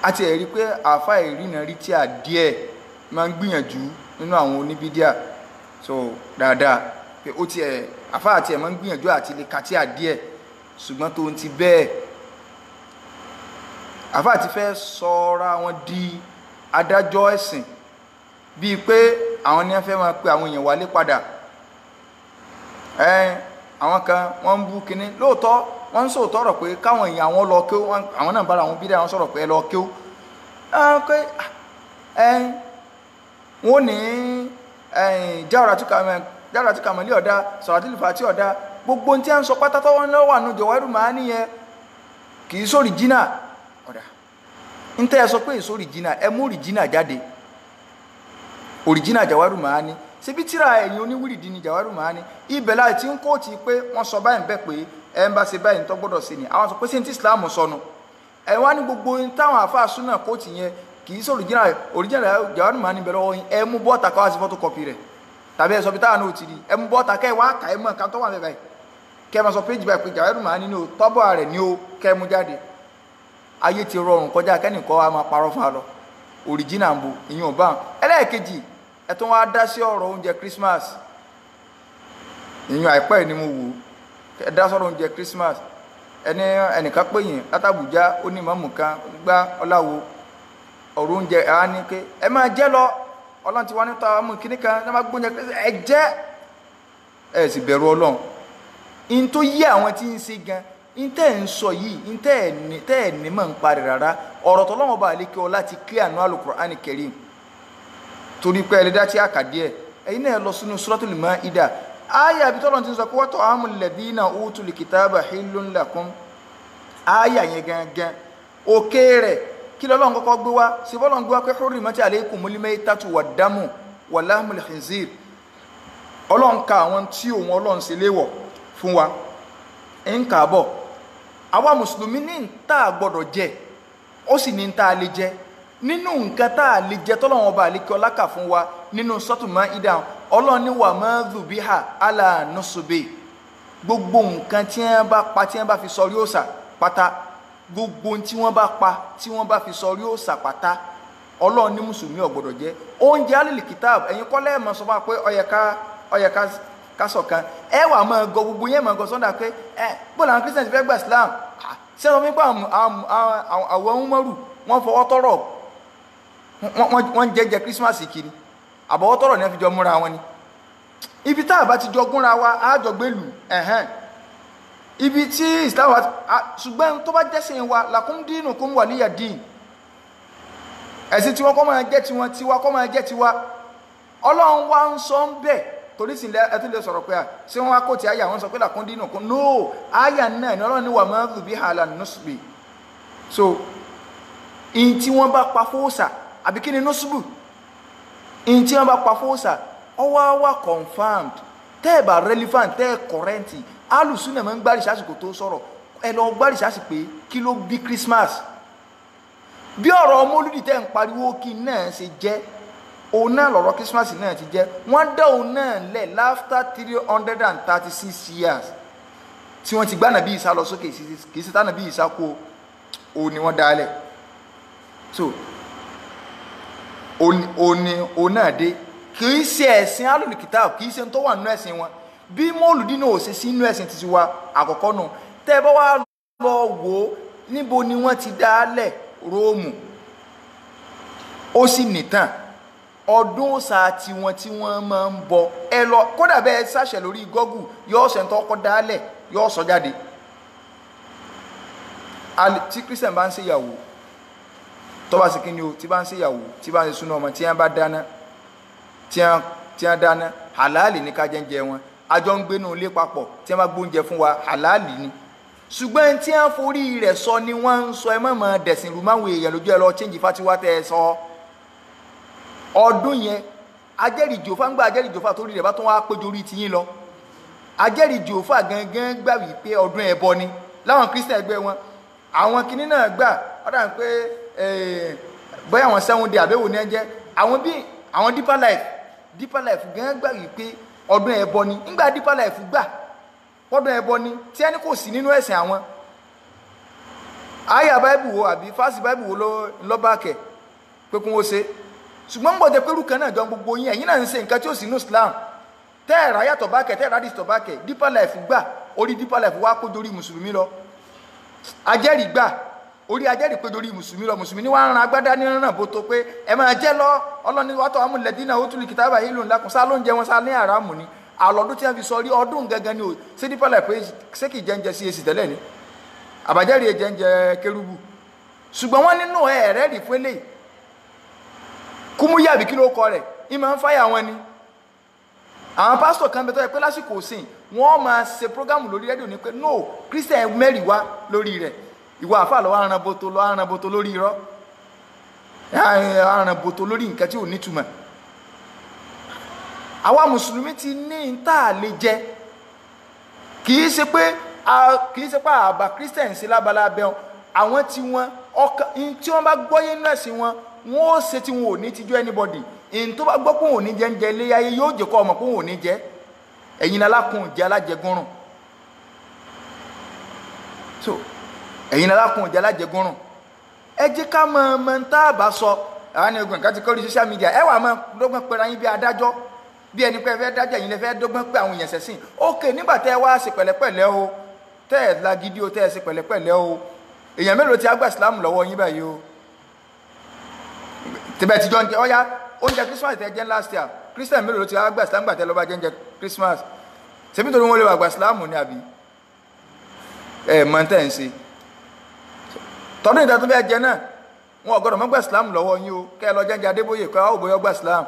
Speaker 1: àti ẹ̀rí pé àáfà ìrìnà rí tí a díẹ̀ máa ń gbìyànjú nínú àwọn oníbídíà so dáadáa pé ó tiẹ̀ àáfà àti ẹ̀ máa ń gbìyànjú àti lè ka tí a díẹ̀ ṣùgbọ́n tó ń ti bẹ́ẹ̀ àáfà ti fẹ́ sọra wọn di adájọ́ ẹ̀sìn bíi pé àwọn ní wọ́n fẹ́ máa pe àwọn èèyàn wálé padà. Àwọn kan wọ́n ń bú kinní lóòótọ́ wọ́n ń sòótọ́ ọ̀rọ̀ pé káwọn èèyàn àwọn lọ kéwú àwọn náà bára àwọn bídà wọn sọ̀rọ̀ pé ẹ lọ kéwú. Wọ́n ní jáwàrà tí kàmọ́lé ọ̀dá sọ̀rọ̀tìlìfà tí ọ̀dá gbogbo tí a ń sọ pátá tọ́wọ́ lọ́wọ́ àánú Jawahirul Ma'ani yẹn kì í sórí jìnnà ọ̀dà ń tẹ́ ẹ sọ pé èso òrìjìnà ẹ mú òrìjìnà jáde òrìjìnà Jawahirul Ma'ani ṣebí tíra ẹ̀yìn oníwìrìdì ni Jawahirul Ma'ani ibẹ̀ láì tí ń kóòtì pé wọ́n sọ báyìí bẹ́ẹ̀ pé ẹ ń bá ṣe báyìí tó gbọ́dọ̀ ṣe ni àwọn sọ pé ṣé ní tí Islam sọnù ẹ wá ní gbogbo táwọn àáfàá súnà kóòtì yẹn kì í sọ òrìjìnà Jawahirul Ma'ani bẹ̀rẹ̀ ọwọ́ yín ẹ mú bọ́ọ̀tà káwá sí photocopy rẹ̀ tàbí ẹ sọ bí táwọn náà ti rí ẹ mú bọ́ọ̀tà kẹ́ ẹ wá kà ẹ mọ̀ nǹkan tó wà bẹ́ẹ̀ báyìí kẹ́ ẹ máa sọ péjì báyìí pé Jawahirul Ma'ani ni o tọ́bọ̀ rẹ̀ ni o kẹ́ ẹ mú jáde. Ayé ti rọrùn kọjá kẹ́nìkan wa máa parọ́ fún wa lọ òrìjìnà ń bo ìyẹn ò bá wọn. Ẹlẹ́ẹ̀kejì ẹ tún wá dá sí ọ̀rọ̀ oúnjẹ Christmas ìyẹn àìpẹ́ ni mo wò ẹ dá sọ̀rọ̀ oúnjẹ Christmas ẹni ẹnìkan pè yín látàbújá ó ní mọ̀mù kan gbá ọ̀làwọ̀ ọ̀rọ̀ oúnjẹ ẹ̀ á ní pé ẹ máa jẹ́ lọ Ọlọ́run ti wá níta ọmọ kìíní kan ẹ máa gbóúnjẹ Christmas ẹ jẹ́ ẹ sì bẹ̀rù Ọlọ́run in tó yí àwọn tí ń ṣe gan in tẹ́ ẹ̀ ń sọ yìí in tẹ́ ẹ̀ ní mọ̀ ń parí rárá ọ̀rọ̀ tọ́lọ́wọ́n bá àlékè ọlá ti clear nù Al-Qur'ani Karim torí pé ẹlẹ́dá tí a kà díẹ̀ ẹ̀yin náà lọ sínú Suratul Maida áyà àbí tọ́lọ́run ti ń sọ pé wa ta'amul ladhina utul kitaba hillun lakum áyà yẹn gangan òkè rẹ̀ kí lọ́lọ́run kọ́kọ́ gbé wá sí bọ́lọ́run gbé wá pé hurrimat alaykumul maytatu wad-damu wa lahmul khinzir Ọlọ́run ka àwọn tí òun Ọlọ́run ṣe léwọ̀ fún wa ń kà bọ̀ àwa mùsùlùmí ní ń tá a gbọ́dọ̀ jẹ ó sì ní ń tá a lè jẹ nínú nǹkan tá a lè jẹ tọ́lọ́wọ́n ọba àlékè ọlákà fún wa nínú Suratul Maida Ọlọ́run ní wà má dhubiha ala nusubi gbogbo nǹkan tí wọ́n bá pa tí wọ́n bá fi sọrí òòṣà pátá gbogbo tí wọ́n bá pa tí wọ́n bá fi sọrí òòṣà pátá Ọlọ́run ní mùsùlùmí ò gbọ́dọ̀ jẹ oúnjẹ alil kitab ẹ̀yin kọ́lẹ́ ẹ̀ mọ̀ sọ fún wa pé ó yẹ ká ṣọ̀kan ẹ wà máa gọ gbogbo yẹn máa gọ sọ́dà pé ẹ bó làwọn Christian ti fẹ́ gba Islam ṣé wọ́n fi pa àwọn Umaru wọ́n fọwọ́ tọrọ wọ́n jẹ́jẹ Christmas kiri àbọ̀wọ́ tọrọ ní wọ́n fi jọ múra wọn ni ibi tá a bá ti jọ gúnra wa á jọ gbé lù ẹ̀hẹ́n ibi tí Islam wa ṣùgbọ́n tó bá jẹ́sìn wa lakum dinukum waliya din ẹ̀sìn tiwọn kọ́ máa jẹ́ tiwọn tiwa kọ́ máa jẹ́ tiwa Ọlọ́run wa ń sọ ń bẹ̀ torí sì ẹ tún lè sọ̀rọ̀ pé à ṣé wọ́n wá kó ti àyà wọ́n sọ pé lakum dinukum no àyà náà ni Ọlọ́run ní wà máa dhubiha ala nusbi so in tí wọ́n bá pa fóòsà àbí kí ni nusbu in tí wọ́n bá pa fóòsà ó wá wà confirmed Tẹ́ ẹ̀ bá relevant, tẹ́ ẹ̀ current, alùsùnà máa ń gbá rìsáàsì kò tó sọ̀rọ̀. Ẹ lọ gbá rìsáàsì pé kí ló bí Christmas. Bí ọ̀rọ̀ mólúdì tẹ́ ń pariwo kí náà ṣe jẹ́, òun náà lọ̀rọ̀ Christmas náà ti jẹ́. Wọ́n dá òun náà lẹ̀ after 336 years tí wọ́n ti gbá nàbí Ìsá lọ sókè, kì í ṣe tánàbí Ìsá kú, òun ni wọ́n dá lẹ̀. So òun náà dé. Kì í ṣe ẹ̀sìn alùlùkìtà, kì í ṣe tó wà nínú ẹ̀sìn wọn. Bí mọ́lùdí náà ò ṣe sí inú ẹ̀sìn títí wa àkọ́kọ́ nù. Tẹ́ ẹ bá wá lọ wò ó, níbo ni wọ́n ti dá lẹ̀? Róòmù. Ó sì nìtàn ọdún ọ̀sà tiwọn tí wọ́n máa ń bọ. Ẹ lọ kódà bẹ́ẹ̀ ṣàṣẹ lórí Google, yóò ṣe ń tọ́kọ́ dá lẹ̀, yóò sọ jáde. Tí Christian bá ń ṣe ìyàwó, tó bá ṣe kí ni o, tí bá ń ṣe ìyàwó, tí bá ń ṣe súná ọmọ, tí wọ́n bá dáná, tí wọ́n dáná, halali ní ká jẹ ń jẹ wọn. Àjọ ń gbénu ilé papọ̀, tí wọ́n bá gbóúnjẹ fún wa, halali ni. Ṣùgbọ́n tí wọ́n forí rẹ̀ sọ ni wọ́n ń sọ. Ẹ má máa dẹ̀sìn rú máwọn èèyàn lójú. Ẹ lọ change fatiwa tẹ́ ẹ sọ. Ọdún yẹn, ajẹ́rìí Jèhófà ń gbà, ajẹ́rìí Jèhófà torí rẹ̀ bá tún wá péjọ orí tiyín lọ. Ajẹ́rìí Jèhófà gangan gbà wípé ọdún ẹbọ ni láwọn Christian ẹgbẹ́ wọn. Àwọn kinní náà gbà, ó dà pé bóyá àwọn Seven Day àbẹ̀wò ní ẹ jẹ́, àwọn bí àwọn Deeper Life, Deeper Life gan gbà wípé ọdún ẹbọ ni. Ńgbà Deeper Life gbà ọdún ẹbọ ni, tí ẹni kò sí nínú ẹ̀sìn àwọn. Àyà báìbù wo àbí fásitì báìbù wo ló bá kẹ̀ pé kún ó ṣe? Ṣùgbọ́n gbọ́dọ̀ pẹ̀lú kan náà jọ gbogbo yín, ẹ̀yin náà ń ṣe nǹkan tí ó sì nínú Islam. Tẹ́ ẹ̀rọ ayàtọ̀ bá kẹ̀, tẹ́ ẹ̀rọ àdìsítọ̀ bá kẹ̀, Deeper Life gbà, orí Deeper Life wá kójú orí mùsùlùmí lọ. Ajẹ́rìí gbà, orí ajẹ́rìí pé orí mùsùlùmí lọ. Mùsùlùmí ni wàá ran agbádá ní ràn bó tó pé ẹ máa jẹ́ lọ. Ọlọ́ni wàá tọ́ amúlẹ̀dínà ó tún lè kìtàbà yìí lòun lákùn sá ló ń jẹ wọn sá ní àràmù ni. Àlọ́dún tí wọ́n fi sọ rí ọdún gangan ni o. Ṣé Deeper Life pé ṣé kì í jẹ́ ń jẹ CAC tẹ́lẹ̀ ni? Àbájẹ́rìí jẹ́ ń jẹ kérúbù. Ṣùgbọ́n wọ́n nínú ẹ̀rẹ́ rí fún eléyìí. Kúmúyàbí kí ló kọ rẹ̀? Ìmọ̀ ń fáyà wọn ni. Àwọn pásítọ̀ kan bẹ tó yẹ pé lásìkò òsìn wọ́n máa ṣe prógámù lórí rédíò ní pé no, Christian mẹ́rì wá lórí rẹ̀. Ìwọ àfáà lọ́wọ́ aranboto, lọ́wọ́ aranboto lórí irọ́, aranboto lórí nǹkan tí ò nítumọ̀. Àwa mùsùlùmí ti ní ń tà lè jẹ. Kì í ṣe pé àbá Christian sí lábala abẹ́wọn. Àwọn tí wọ́n ọkàn tí wọ́n bá gbọ́yé náà sí wọn, wọ́n ó ṣe tí wọn ò ní tijú anybody. Èyí tó bá gbọ́ pé òun ò ní jẹ ń jẹ iléyáyé, yóò jẹ́ kó ọmọ pé òun ò ní jẹ. Ẹ̀yin alákùn jẹ alájẹgúnrùn. So ẹ̀yin alákùn jẹ alájẹgúnrùn. Ẹ jẹ́ ká mọ ọmọ tá a bá sọ. Àwọn ẹni ogun nǹkan ti kọ́ orí social media. Ẹ wà máa dọ́gbọ́n pera yín bí adájọ́, bí ẹni pé ẹ fẹ́ dájọ́, ẹ̀yin lẹ fẹ́ dọ́gbọ́n pé àwọn èèyàn ṣẹ̀sìn. Ok, nígbà tẹ́ ẹ wá ṣe pẹ̀lẹ́pẹ̀lẹ́ o, tẹ́ ẹ lagídí o, tẹ́ ẹ ṣe pẹ̀lẹ́pẹ̀lẹ́ o, èèyàn mélòó ti á gbà Islam lọ́wọ́ yín báyìí o? Tìbẹ̀ tíjọ́ ń jẹ ọ́yá oúnjẹ Christmas tẹ́ jẹ́ last year, Christian mélòó ti á gbà Islam gbà tẹ́ lọ́ba jẹ́ oúnjẹ Christmas? Ṣebí torí wọ́n lè wà gbà Islam ni àbí? Ẹ mọ̀ tẹ́ ń ṣe tọdún ìta tó fẹ́ jẹ náà, wọn ò gbọ́dọ̀ mọ́ gbà Islam lọ́wọ́ yín o. Kẹ́ ẹ lọ jẹ́njẹ Adébóyè kọ́ ọ́ bóyá gbà Islam.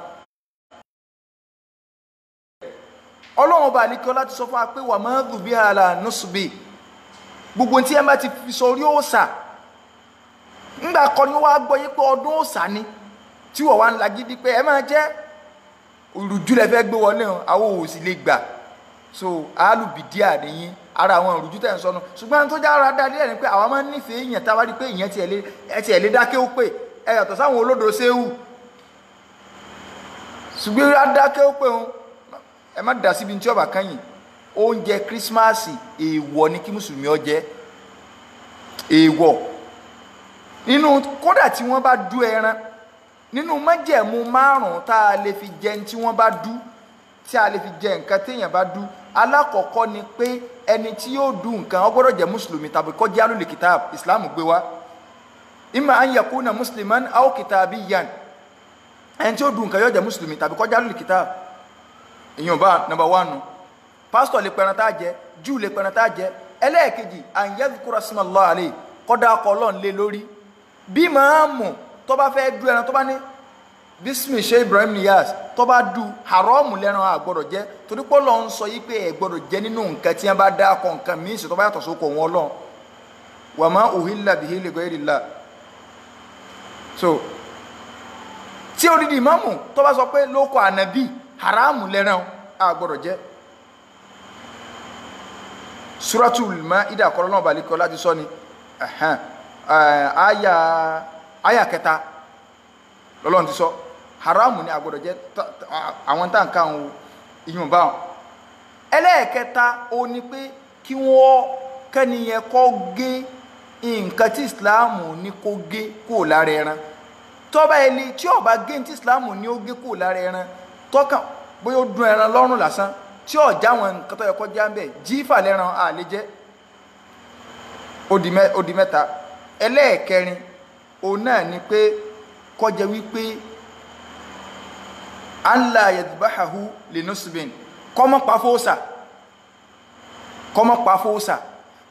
Speaker 1: Ọlọ́run ọba àlíkọ́ láti sọ fún wa pé wà máa dùn bí àlà nùsùbì, gbogbo tí ẹ bá ti fi sọ orí òòṣà ńgbà kọ́ ni wàá gbọ́ yé pé ọdún òòṣà ni, tí wọ́n wá ń lagídí pé ẹ máa jẹ́ ìrújú lẹ fẹ́ gbé wọlé o, àwọn ò sì lè gbà. So alùbìdíà nìyí, ara àwọn ìrújú tẹ̀ ń sọnù. Ṣùgbọ́n tó jára dá díẹ̀ ni pé àwa máa ń nífẹ̀ẹ́ èèyàn tá a bá rí pé ìyẹn tiẹ̀ lé dákẹ́ ó pè ẹ yàtọ̀ sáwọn olódo séwù. Ṣùgbọ́n adákẹ́ ó pè ń ẹ má dà síbi tí ọba kan yìí. Oúnjẹ kírísímàsì èèwọ̀ ni kí mùsùlùmí ó jẹ, èèwọ̀ nínú. Kódà tí wọ́n bá dú ẹran nínú májẹ̀mú márùn-ún tá a lè fi jẹ tí wọ́n bá dú, tí a lè fi jẹ nǹkan téèyàn bá dú, alákọ̀ọ́kọ́ ni pé ẹni tí yóò dú nǹkan ó gbọ́dọ̀ jẹ́ mùsùlùmí tàbí kó jẹ́ alul kitab. Islam gbé wá imma an yakuna musliman aw kitabiyan. Ẹni tí ó dú nǹkan yóò jẹ́ mùsùlùmí tàbí kó jẹ́ alul kitab. Ìyẹn bá number one nù. Pásítọ̀ lè pẹran tá a jẹ, Júù lè pẹran tá a jẹ. Ẹlẹ́ẹ̀kejì, an yadhkura ismallah alayhi, kọ́dà ọkọ̀ Ọlọ́run lé lórí. Bí màámù tó bá fẹ́ dú ẹran, tó bá ní bísímì ṣe Ibrahim Niyas, tó bá du haramu lẹ́ran, àgbọ̀dọ̀ jẹ́, torí pé Ọlọ́run sọ yí pé ẹ gbọ́dọ̀ jẹ nínú nǹkan tí wọ́n bá dá akọ nǹkan míì sí tó bá yàtọ̀ sóko wọn Ọlọ́run. Wa ma uhilla bihi li ghayrillah. So tí odidi ìmáàmù tó bá sọ pé lóko ànábì, haramu lẹ́ran, àgbọ̀dọ̀ jẹ́. Suratul Maida kọ́ lọ́nà balẹ̀kọ́ láti sọ ni àyà kẹta lọ́lọ́run ti sọ haramu ni àgbọ́dọ̀ jẹ àwọn tá à ń ká àwọn ìyún bá wọn. Ẹlẹ́ẹ̀kẹta ó ní pé kí wọ́n kẹ́niyẹn kọ́ gé nǹkan tí Ìsìláàmù ní kó gé kúrò lára ẹran. Tọ́ba ẹni tí ó bá gé tí Ìsìláàmù ní ó gé kúrò lára ẹran, tọ́kàn bóyá ó dún ẹran lọ́rùn lásán tí ó já àwọn nǹkan tó yẹ kó já ń bẹ̀, jífà lẹ́ran àlè jẹ́. Ó di mẹ́ta. Ẹlẹ́ẹ̀kẹrin òun náà ni pé kó jẹ́ wípé Allah yadbahahu linusbin, kọ́mọ́ pa fóòsà, kọ́mọ́ pa fóòsà.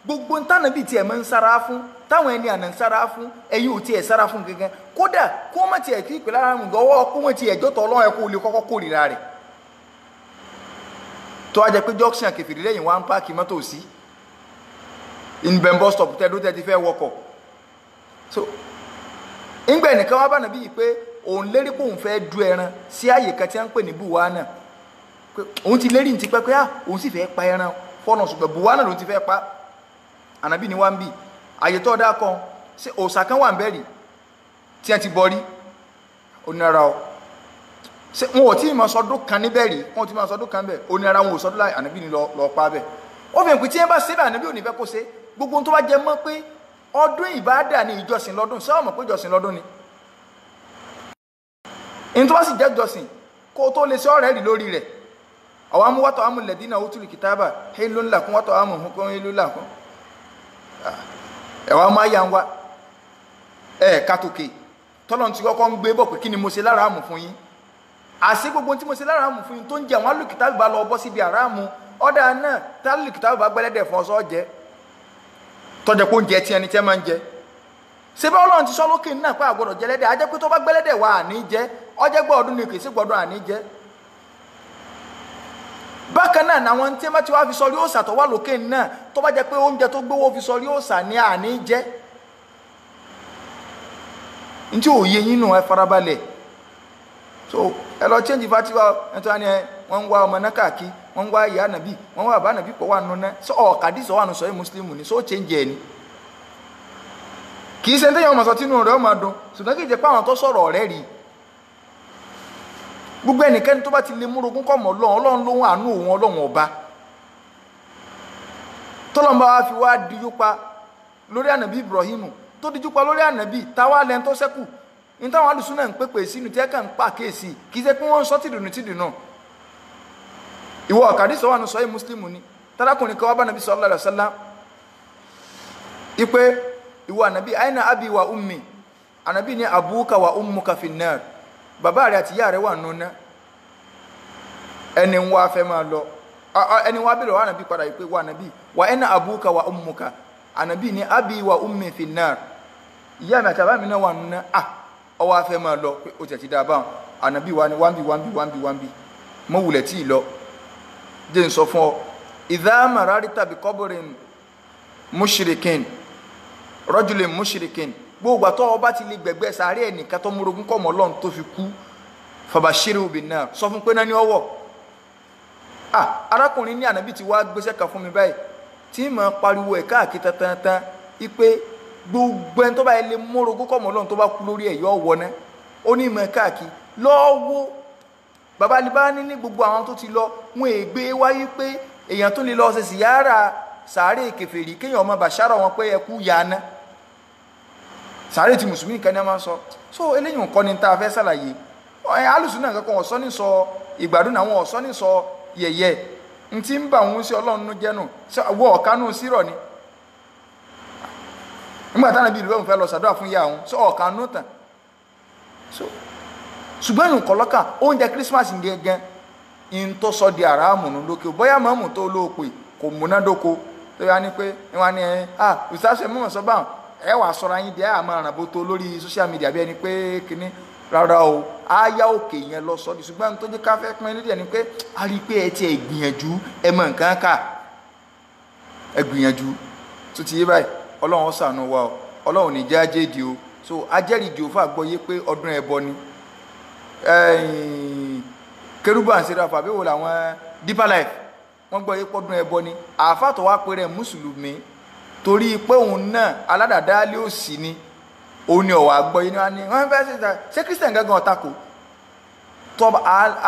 Speaker 1: Gbogbo ntànà bíi tiẹ̀ máa ń sára fún, táwọn ẹni àná ń sára fún, ẹ̀yin ò tiẹ̀ sára fún gẹ́gẹ́. Kódà kó má tiẹ̀ kí ìpè lára gọ́wọ́ kó má tiẹ̀ jọ́tọ̀ ọlọ́run ẹ̀ kó lè kọ́kọ́ kórìíra rẹ̀. Tó a jẹ́ pé junction kẹfìrí lẹ́yìn wá ń páàkì mọ́tò sí ìbẹ̀ bus stop tẹ́ ló tẹ́ ti fẹ́ wọkọ̀. So ńgbẹ́ nìkan wá bá nàbí yìí pé òun lérí pé òun fẹ́ du ẹran sí àyè kan tí wọ́n ń pè ní Buwana, pé òun ti lérí ní ti pẹ́ pé òun sì fẹ́ pa ẹran fọ́nà, ṣùgbọ́n Buwana lòun ti fẹ́ pa. Ànàbí ni wá ń bì àyè tó dáa kan ṣé òòṣà kan wà ń bẹ̀rì tí wọ́n ti bọ rí? Onírara o. Ṣé wọn ò tí ì mọ sọdún kan níbẹ̀ rí? Wọn ò tí ì mọ sọdún kan bẹ̀. Onírara wọn ò sọdún láì. Ànàbí ni lọ pa bẹ̀. Ó fi hàn pé tí wọ́n bá ṣe bẹ́ẹ̀, ànàbí ò ní fẹ́ kó ṣe. Gbogbo ohun tó bá jẹ mọ́ pé ọdún ìbáàdà ni ìjọsìn lọ́dún, ṣé wọ́n mọ̀ pé ìjọsìn lọ́dún ni? Ní tó bá sì jẹ́ ìjọsìn, kó tó lè ṣe ọ̀rẹ́ rí lórí rẹ̀. Àwọn amúwátọ̀ amúlẹ̀dínà ó túlù kìtàbà hílù ńlá kún wátọ̀ amúhùnkún hílù ńlá kún. Ẹ̀wà máa yà ń wá ẹ̀ kàtòkè tọ́lọ́n ti kọ́kọ́ ń gbé bọ̀ pé kí ni mo ṣe lára àmù fún yín. Àṣé gbogbo tí mo ṣe lára àmù fún yín tó ń jẹ àwọn alùkìtàbí bá lọ bọ́ síbi àràmù ọ̀dà náà tí alùkìtàbí bá gbẹ́lẹ́dẹ̀ fún ọsọ jẹ tọ́jà pé oúnjẹ tí ẹni tí ẹ máa ń jẹ. Ṣé bá Ọlọ́run ti sọ lókè náà pé àgbọ̀dọ̀ jẹlẹ́dẹ̀, á jẹ́ pé tó bá gbẹ́lẹ́dẹ̀ wà àní jẹ, ọjẹ́ gbọ́ ọdún ni kì í sí gbọ́dún àní jẹ. Bákan náà àwọn tí wọ́n ti wá fi sọrí òòṣà tó wà lókè náà, tó bá jẹ́ pé oúnjẹ tó gbówó fi sọrí òòṣà ni àní jẹ. Ntí òye yín nù, ẹ farabalẹ̀. So ẹ lọ change fatiwa. Ẹ tó wá ní ẹ wọ́n ń wá ọmọ náà káàkiri, wọ́n ń wá ìyá nàbí, wọ́n ń wá bàbá nàbí pọ̀ wà nù náà. Sọ ọ̀kadì sọ wà nù sọ yìí mùsùlùmí ni, so change ẹ̀ ni. Kì í ṣe ní tẹ́yìn ọmọ sọ tínú rẹ̀ ọmọ dùn, ṣùgbọ́n kì í jẹ́ pé àwọn tó sọ̀rọ̀ ọ̀rẹ́ rí. Gbogbo ẹnikẹ́ni tó bá ti lè múrogún kọ́ mọ́ Ọlọ́run, Ọlọ́run lóhun àánú òun Ọlọ́run ọba. Tọ́lọ́mọba wa fi wá dijú pa lórí ànàbí Ibrahim, tó dijú pa lórí ànàbí táwa lẹ́ni tó ṣẹ́kù. Ní táwọn alùsùn náà ń pèpè sínú tí ẹ kàn ń pa kéèsì, kì í ṣe pé wọ́n ń sọ tìdùnnú tìdùnnú. Ìwọ ọ̀kadì sọ wà nù sọ́yìn mùsùlùmí ni, tálákùnrin kan wá bá nàbí sallallahu alaihi wasallam ipe ìwọ ànàbí aina abi wa ummi, ànàbí ní abuka wa ummuka finnar, bàbá rẹ̀ àti ìyá rẹ̀ wà nùnà. Ẹni ń wá fẹ́ máa lọ, ẹni wá bèrè wà ànàbí padà pé wà ànàbí wà ẹna abuka wa ummuka, ànàbí ní abi wa ummi finnar, ìyá mi àti bàbá mi náà wà nùnà. À ọwọ́ afẹ́ máa lọ pé ó tẹ̀ ti dáa báwọn. Ànàbí wa ni wáńbí wáńbí wáńbí wáńbí mọ́ wulẹ̀ tí ì lọ. Jẹ́ n sọ fún ọ, idha mararta bi qabrin mushrikin rajulin mushrikin, gbogbo àtọ́ ọba ti lè gbẹ̀gbẹ́ sàárẹ̀ ẹnìkan tó múrogún kọ́ mọ́ Ọlọ́run tó fi kú, fabashiru bin-nar, sọ fún pé náà ní ọwọ́. Arákùnrin ní ànábì ti wá gbéṣẹ́ kan fún mi báyìí tí mà pariwo ẹ̀ káàkiri tantan ipe gbogbo ẹni tó bá lè múrogún kọ́ mọ́ Ọlọ́run tó bá kú lórí ẹ̀ yọ wọ ná. Ó ní ìmọ̀ káàkiri lọ́wọ́. Bàbá Albani ní gbogbo àwọn tó ti lọ wọn ègbé wáyé pé èèyàn tó lè lọ ṣe síyára sàárè kèfèrí kéèyàn ọmọ bàṣárà wọn pé ẹkú yaná, sàárè tí mùsùlùmí kan ní a máa sọ. So eléyìí nǹkan ni tá a fẹ́ ṣàlàyé. Alùsùn náà kankan ọ̀sọ́ ní sọ ìgbádùn, àwọn ọ̀sọ́ ní sọ yẹ̀yẹ́ n ti ń bà wọn sí Ọlọ́run nú jẹ́nu wọ ọ̀kanú sírọ̀ ni. Nígbà táwọn ibi ìlú bẹ́ẹ̀ fẹ́ lọ ṣàdúrà fún ìyá òun sọ ọ̀kanú tàn. So ṣùgbọ́n nǹkan lọ́kà oúnjẹ Christmas gẹ́gẹ́ in tó sọ di àràmù nù lókè, bóyá mọ́mù tó lóòpè kò múnádóko tó yá ni pé wọ́n ní ẹ ah ìsáṣẹ mọ́mọ́ sọ báwọn ẹ wàá sọra yín di ẹ àmọ́ àràbò tó lórí social media bí ẹni pé kínní rárá o, áyá òkè yẹn lọ sọ di. Ṣùgbọ́n tó jẹ́ ká fẹ́ pín lédè ni pé a rí i pé ẹ ti ẹ gbìyànjú, ẹ mọ nǹkan kà, ẹ gbìyànjú tó ti yé báyìí. Ọlọ́run ó ṣàánú wa o, Ọlọ́run ní jẹ́ ajédi o. So ajẹ́rìí òfò àgbọ́yé pé ọdún ẹbọ ni. Kérúbù and Serafu àbí wo làwọn Deeper Life Wọ́n gbọ́ yé pọ́dún ẹbọ ni. Àáfà tó wá pé rẹ̀ mùsùlùmí torí pé òun náà aládàádáálé òsì ni, òun ni ọ̀wà gbọ́ yé ni wọ́n ní wọ́n fẹ́ ṣe ṣé Christian gángan ọ̀tako tọ́ba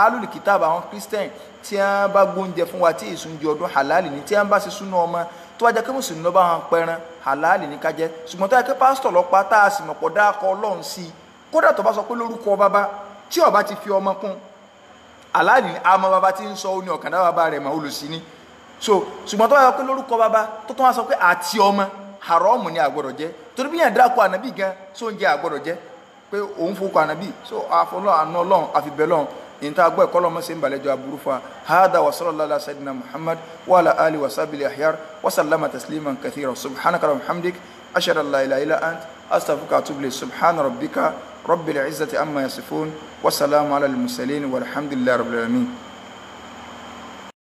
Speaker 1: alùlùkìtàbà àwọn Christian tí wọ́n bá gbóúnjẹ fún wa tí ìsúnjẹ ọdún halali ni, tí wọ́n bá ṣe súná ọmọ tó wá jẹ́ pé mùsùlùmí ló bá wọn pẹran halali ní ká jẹ. Ṣùgbọ́n tó yẹ kí pásítọ̀ lọ pa tá a sì mọ̀pọ̀ dákọ̀ Ọlọ́run sí i, kódà tó bá sọ pé lórúkọ bàbá tí ó bá ti fi ọmọ kún halali ni, àmọ́ bàbá tí ń sọ ó ní ọ̀kadà bàbá rẹ̀ mà olùsí ni. So ṣùgbọ́n tó wá sọ pé lórúkọ bàbá tó tún wá sọ pé àti ọmọ, haramu ni àgbọ̀dọ̀ jẹ, torí bí yẹn dákọ̀ ànábì gan sóúnjẹ àgbọ̀dọ̀ jẹ pé òun fowókọ ànábì. So àfọlọ́ àna Ọlọ́run àfibẹ́ lọ́run inta gbọ́ ẹ̀kọ́ lọ́mọ sí ń balẹ̀jọ́ aburú fa. Hada wa sallallahu ala sayyidina Muhammad wa ala ali wa sahbihi ahyar wa sallama tasliman kathira. Subhanaka wa bihamdik, ashhadu an la ilaha illa ant, astaghfiruka wa atubu ilayk. Subhana rabbika rabbil izzati amma yasifun wa salamu ala al mursalin walhamdulillahi rabbil alamin.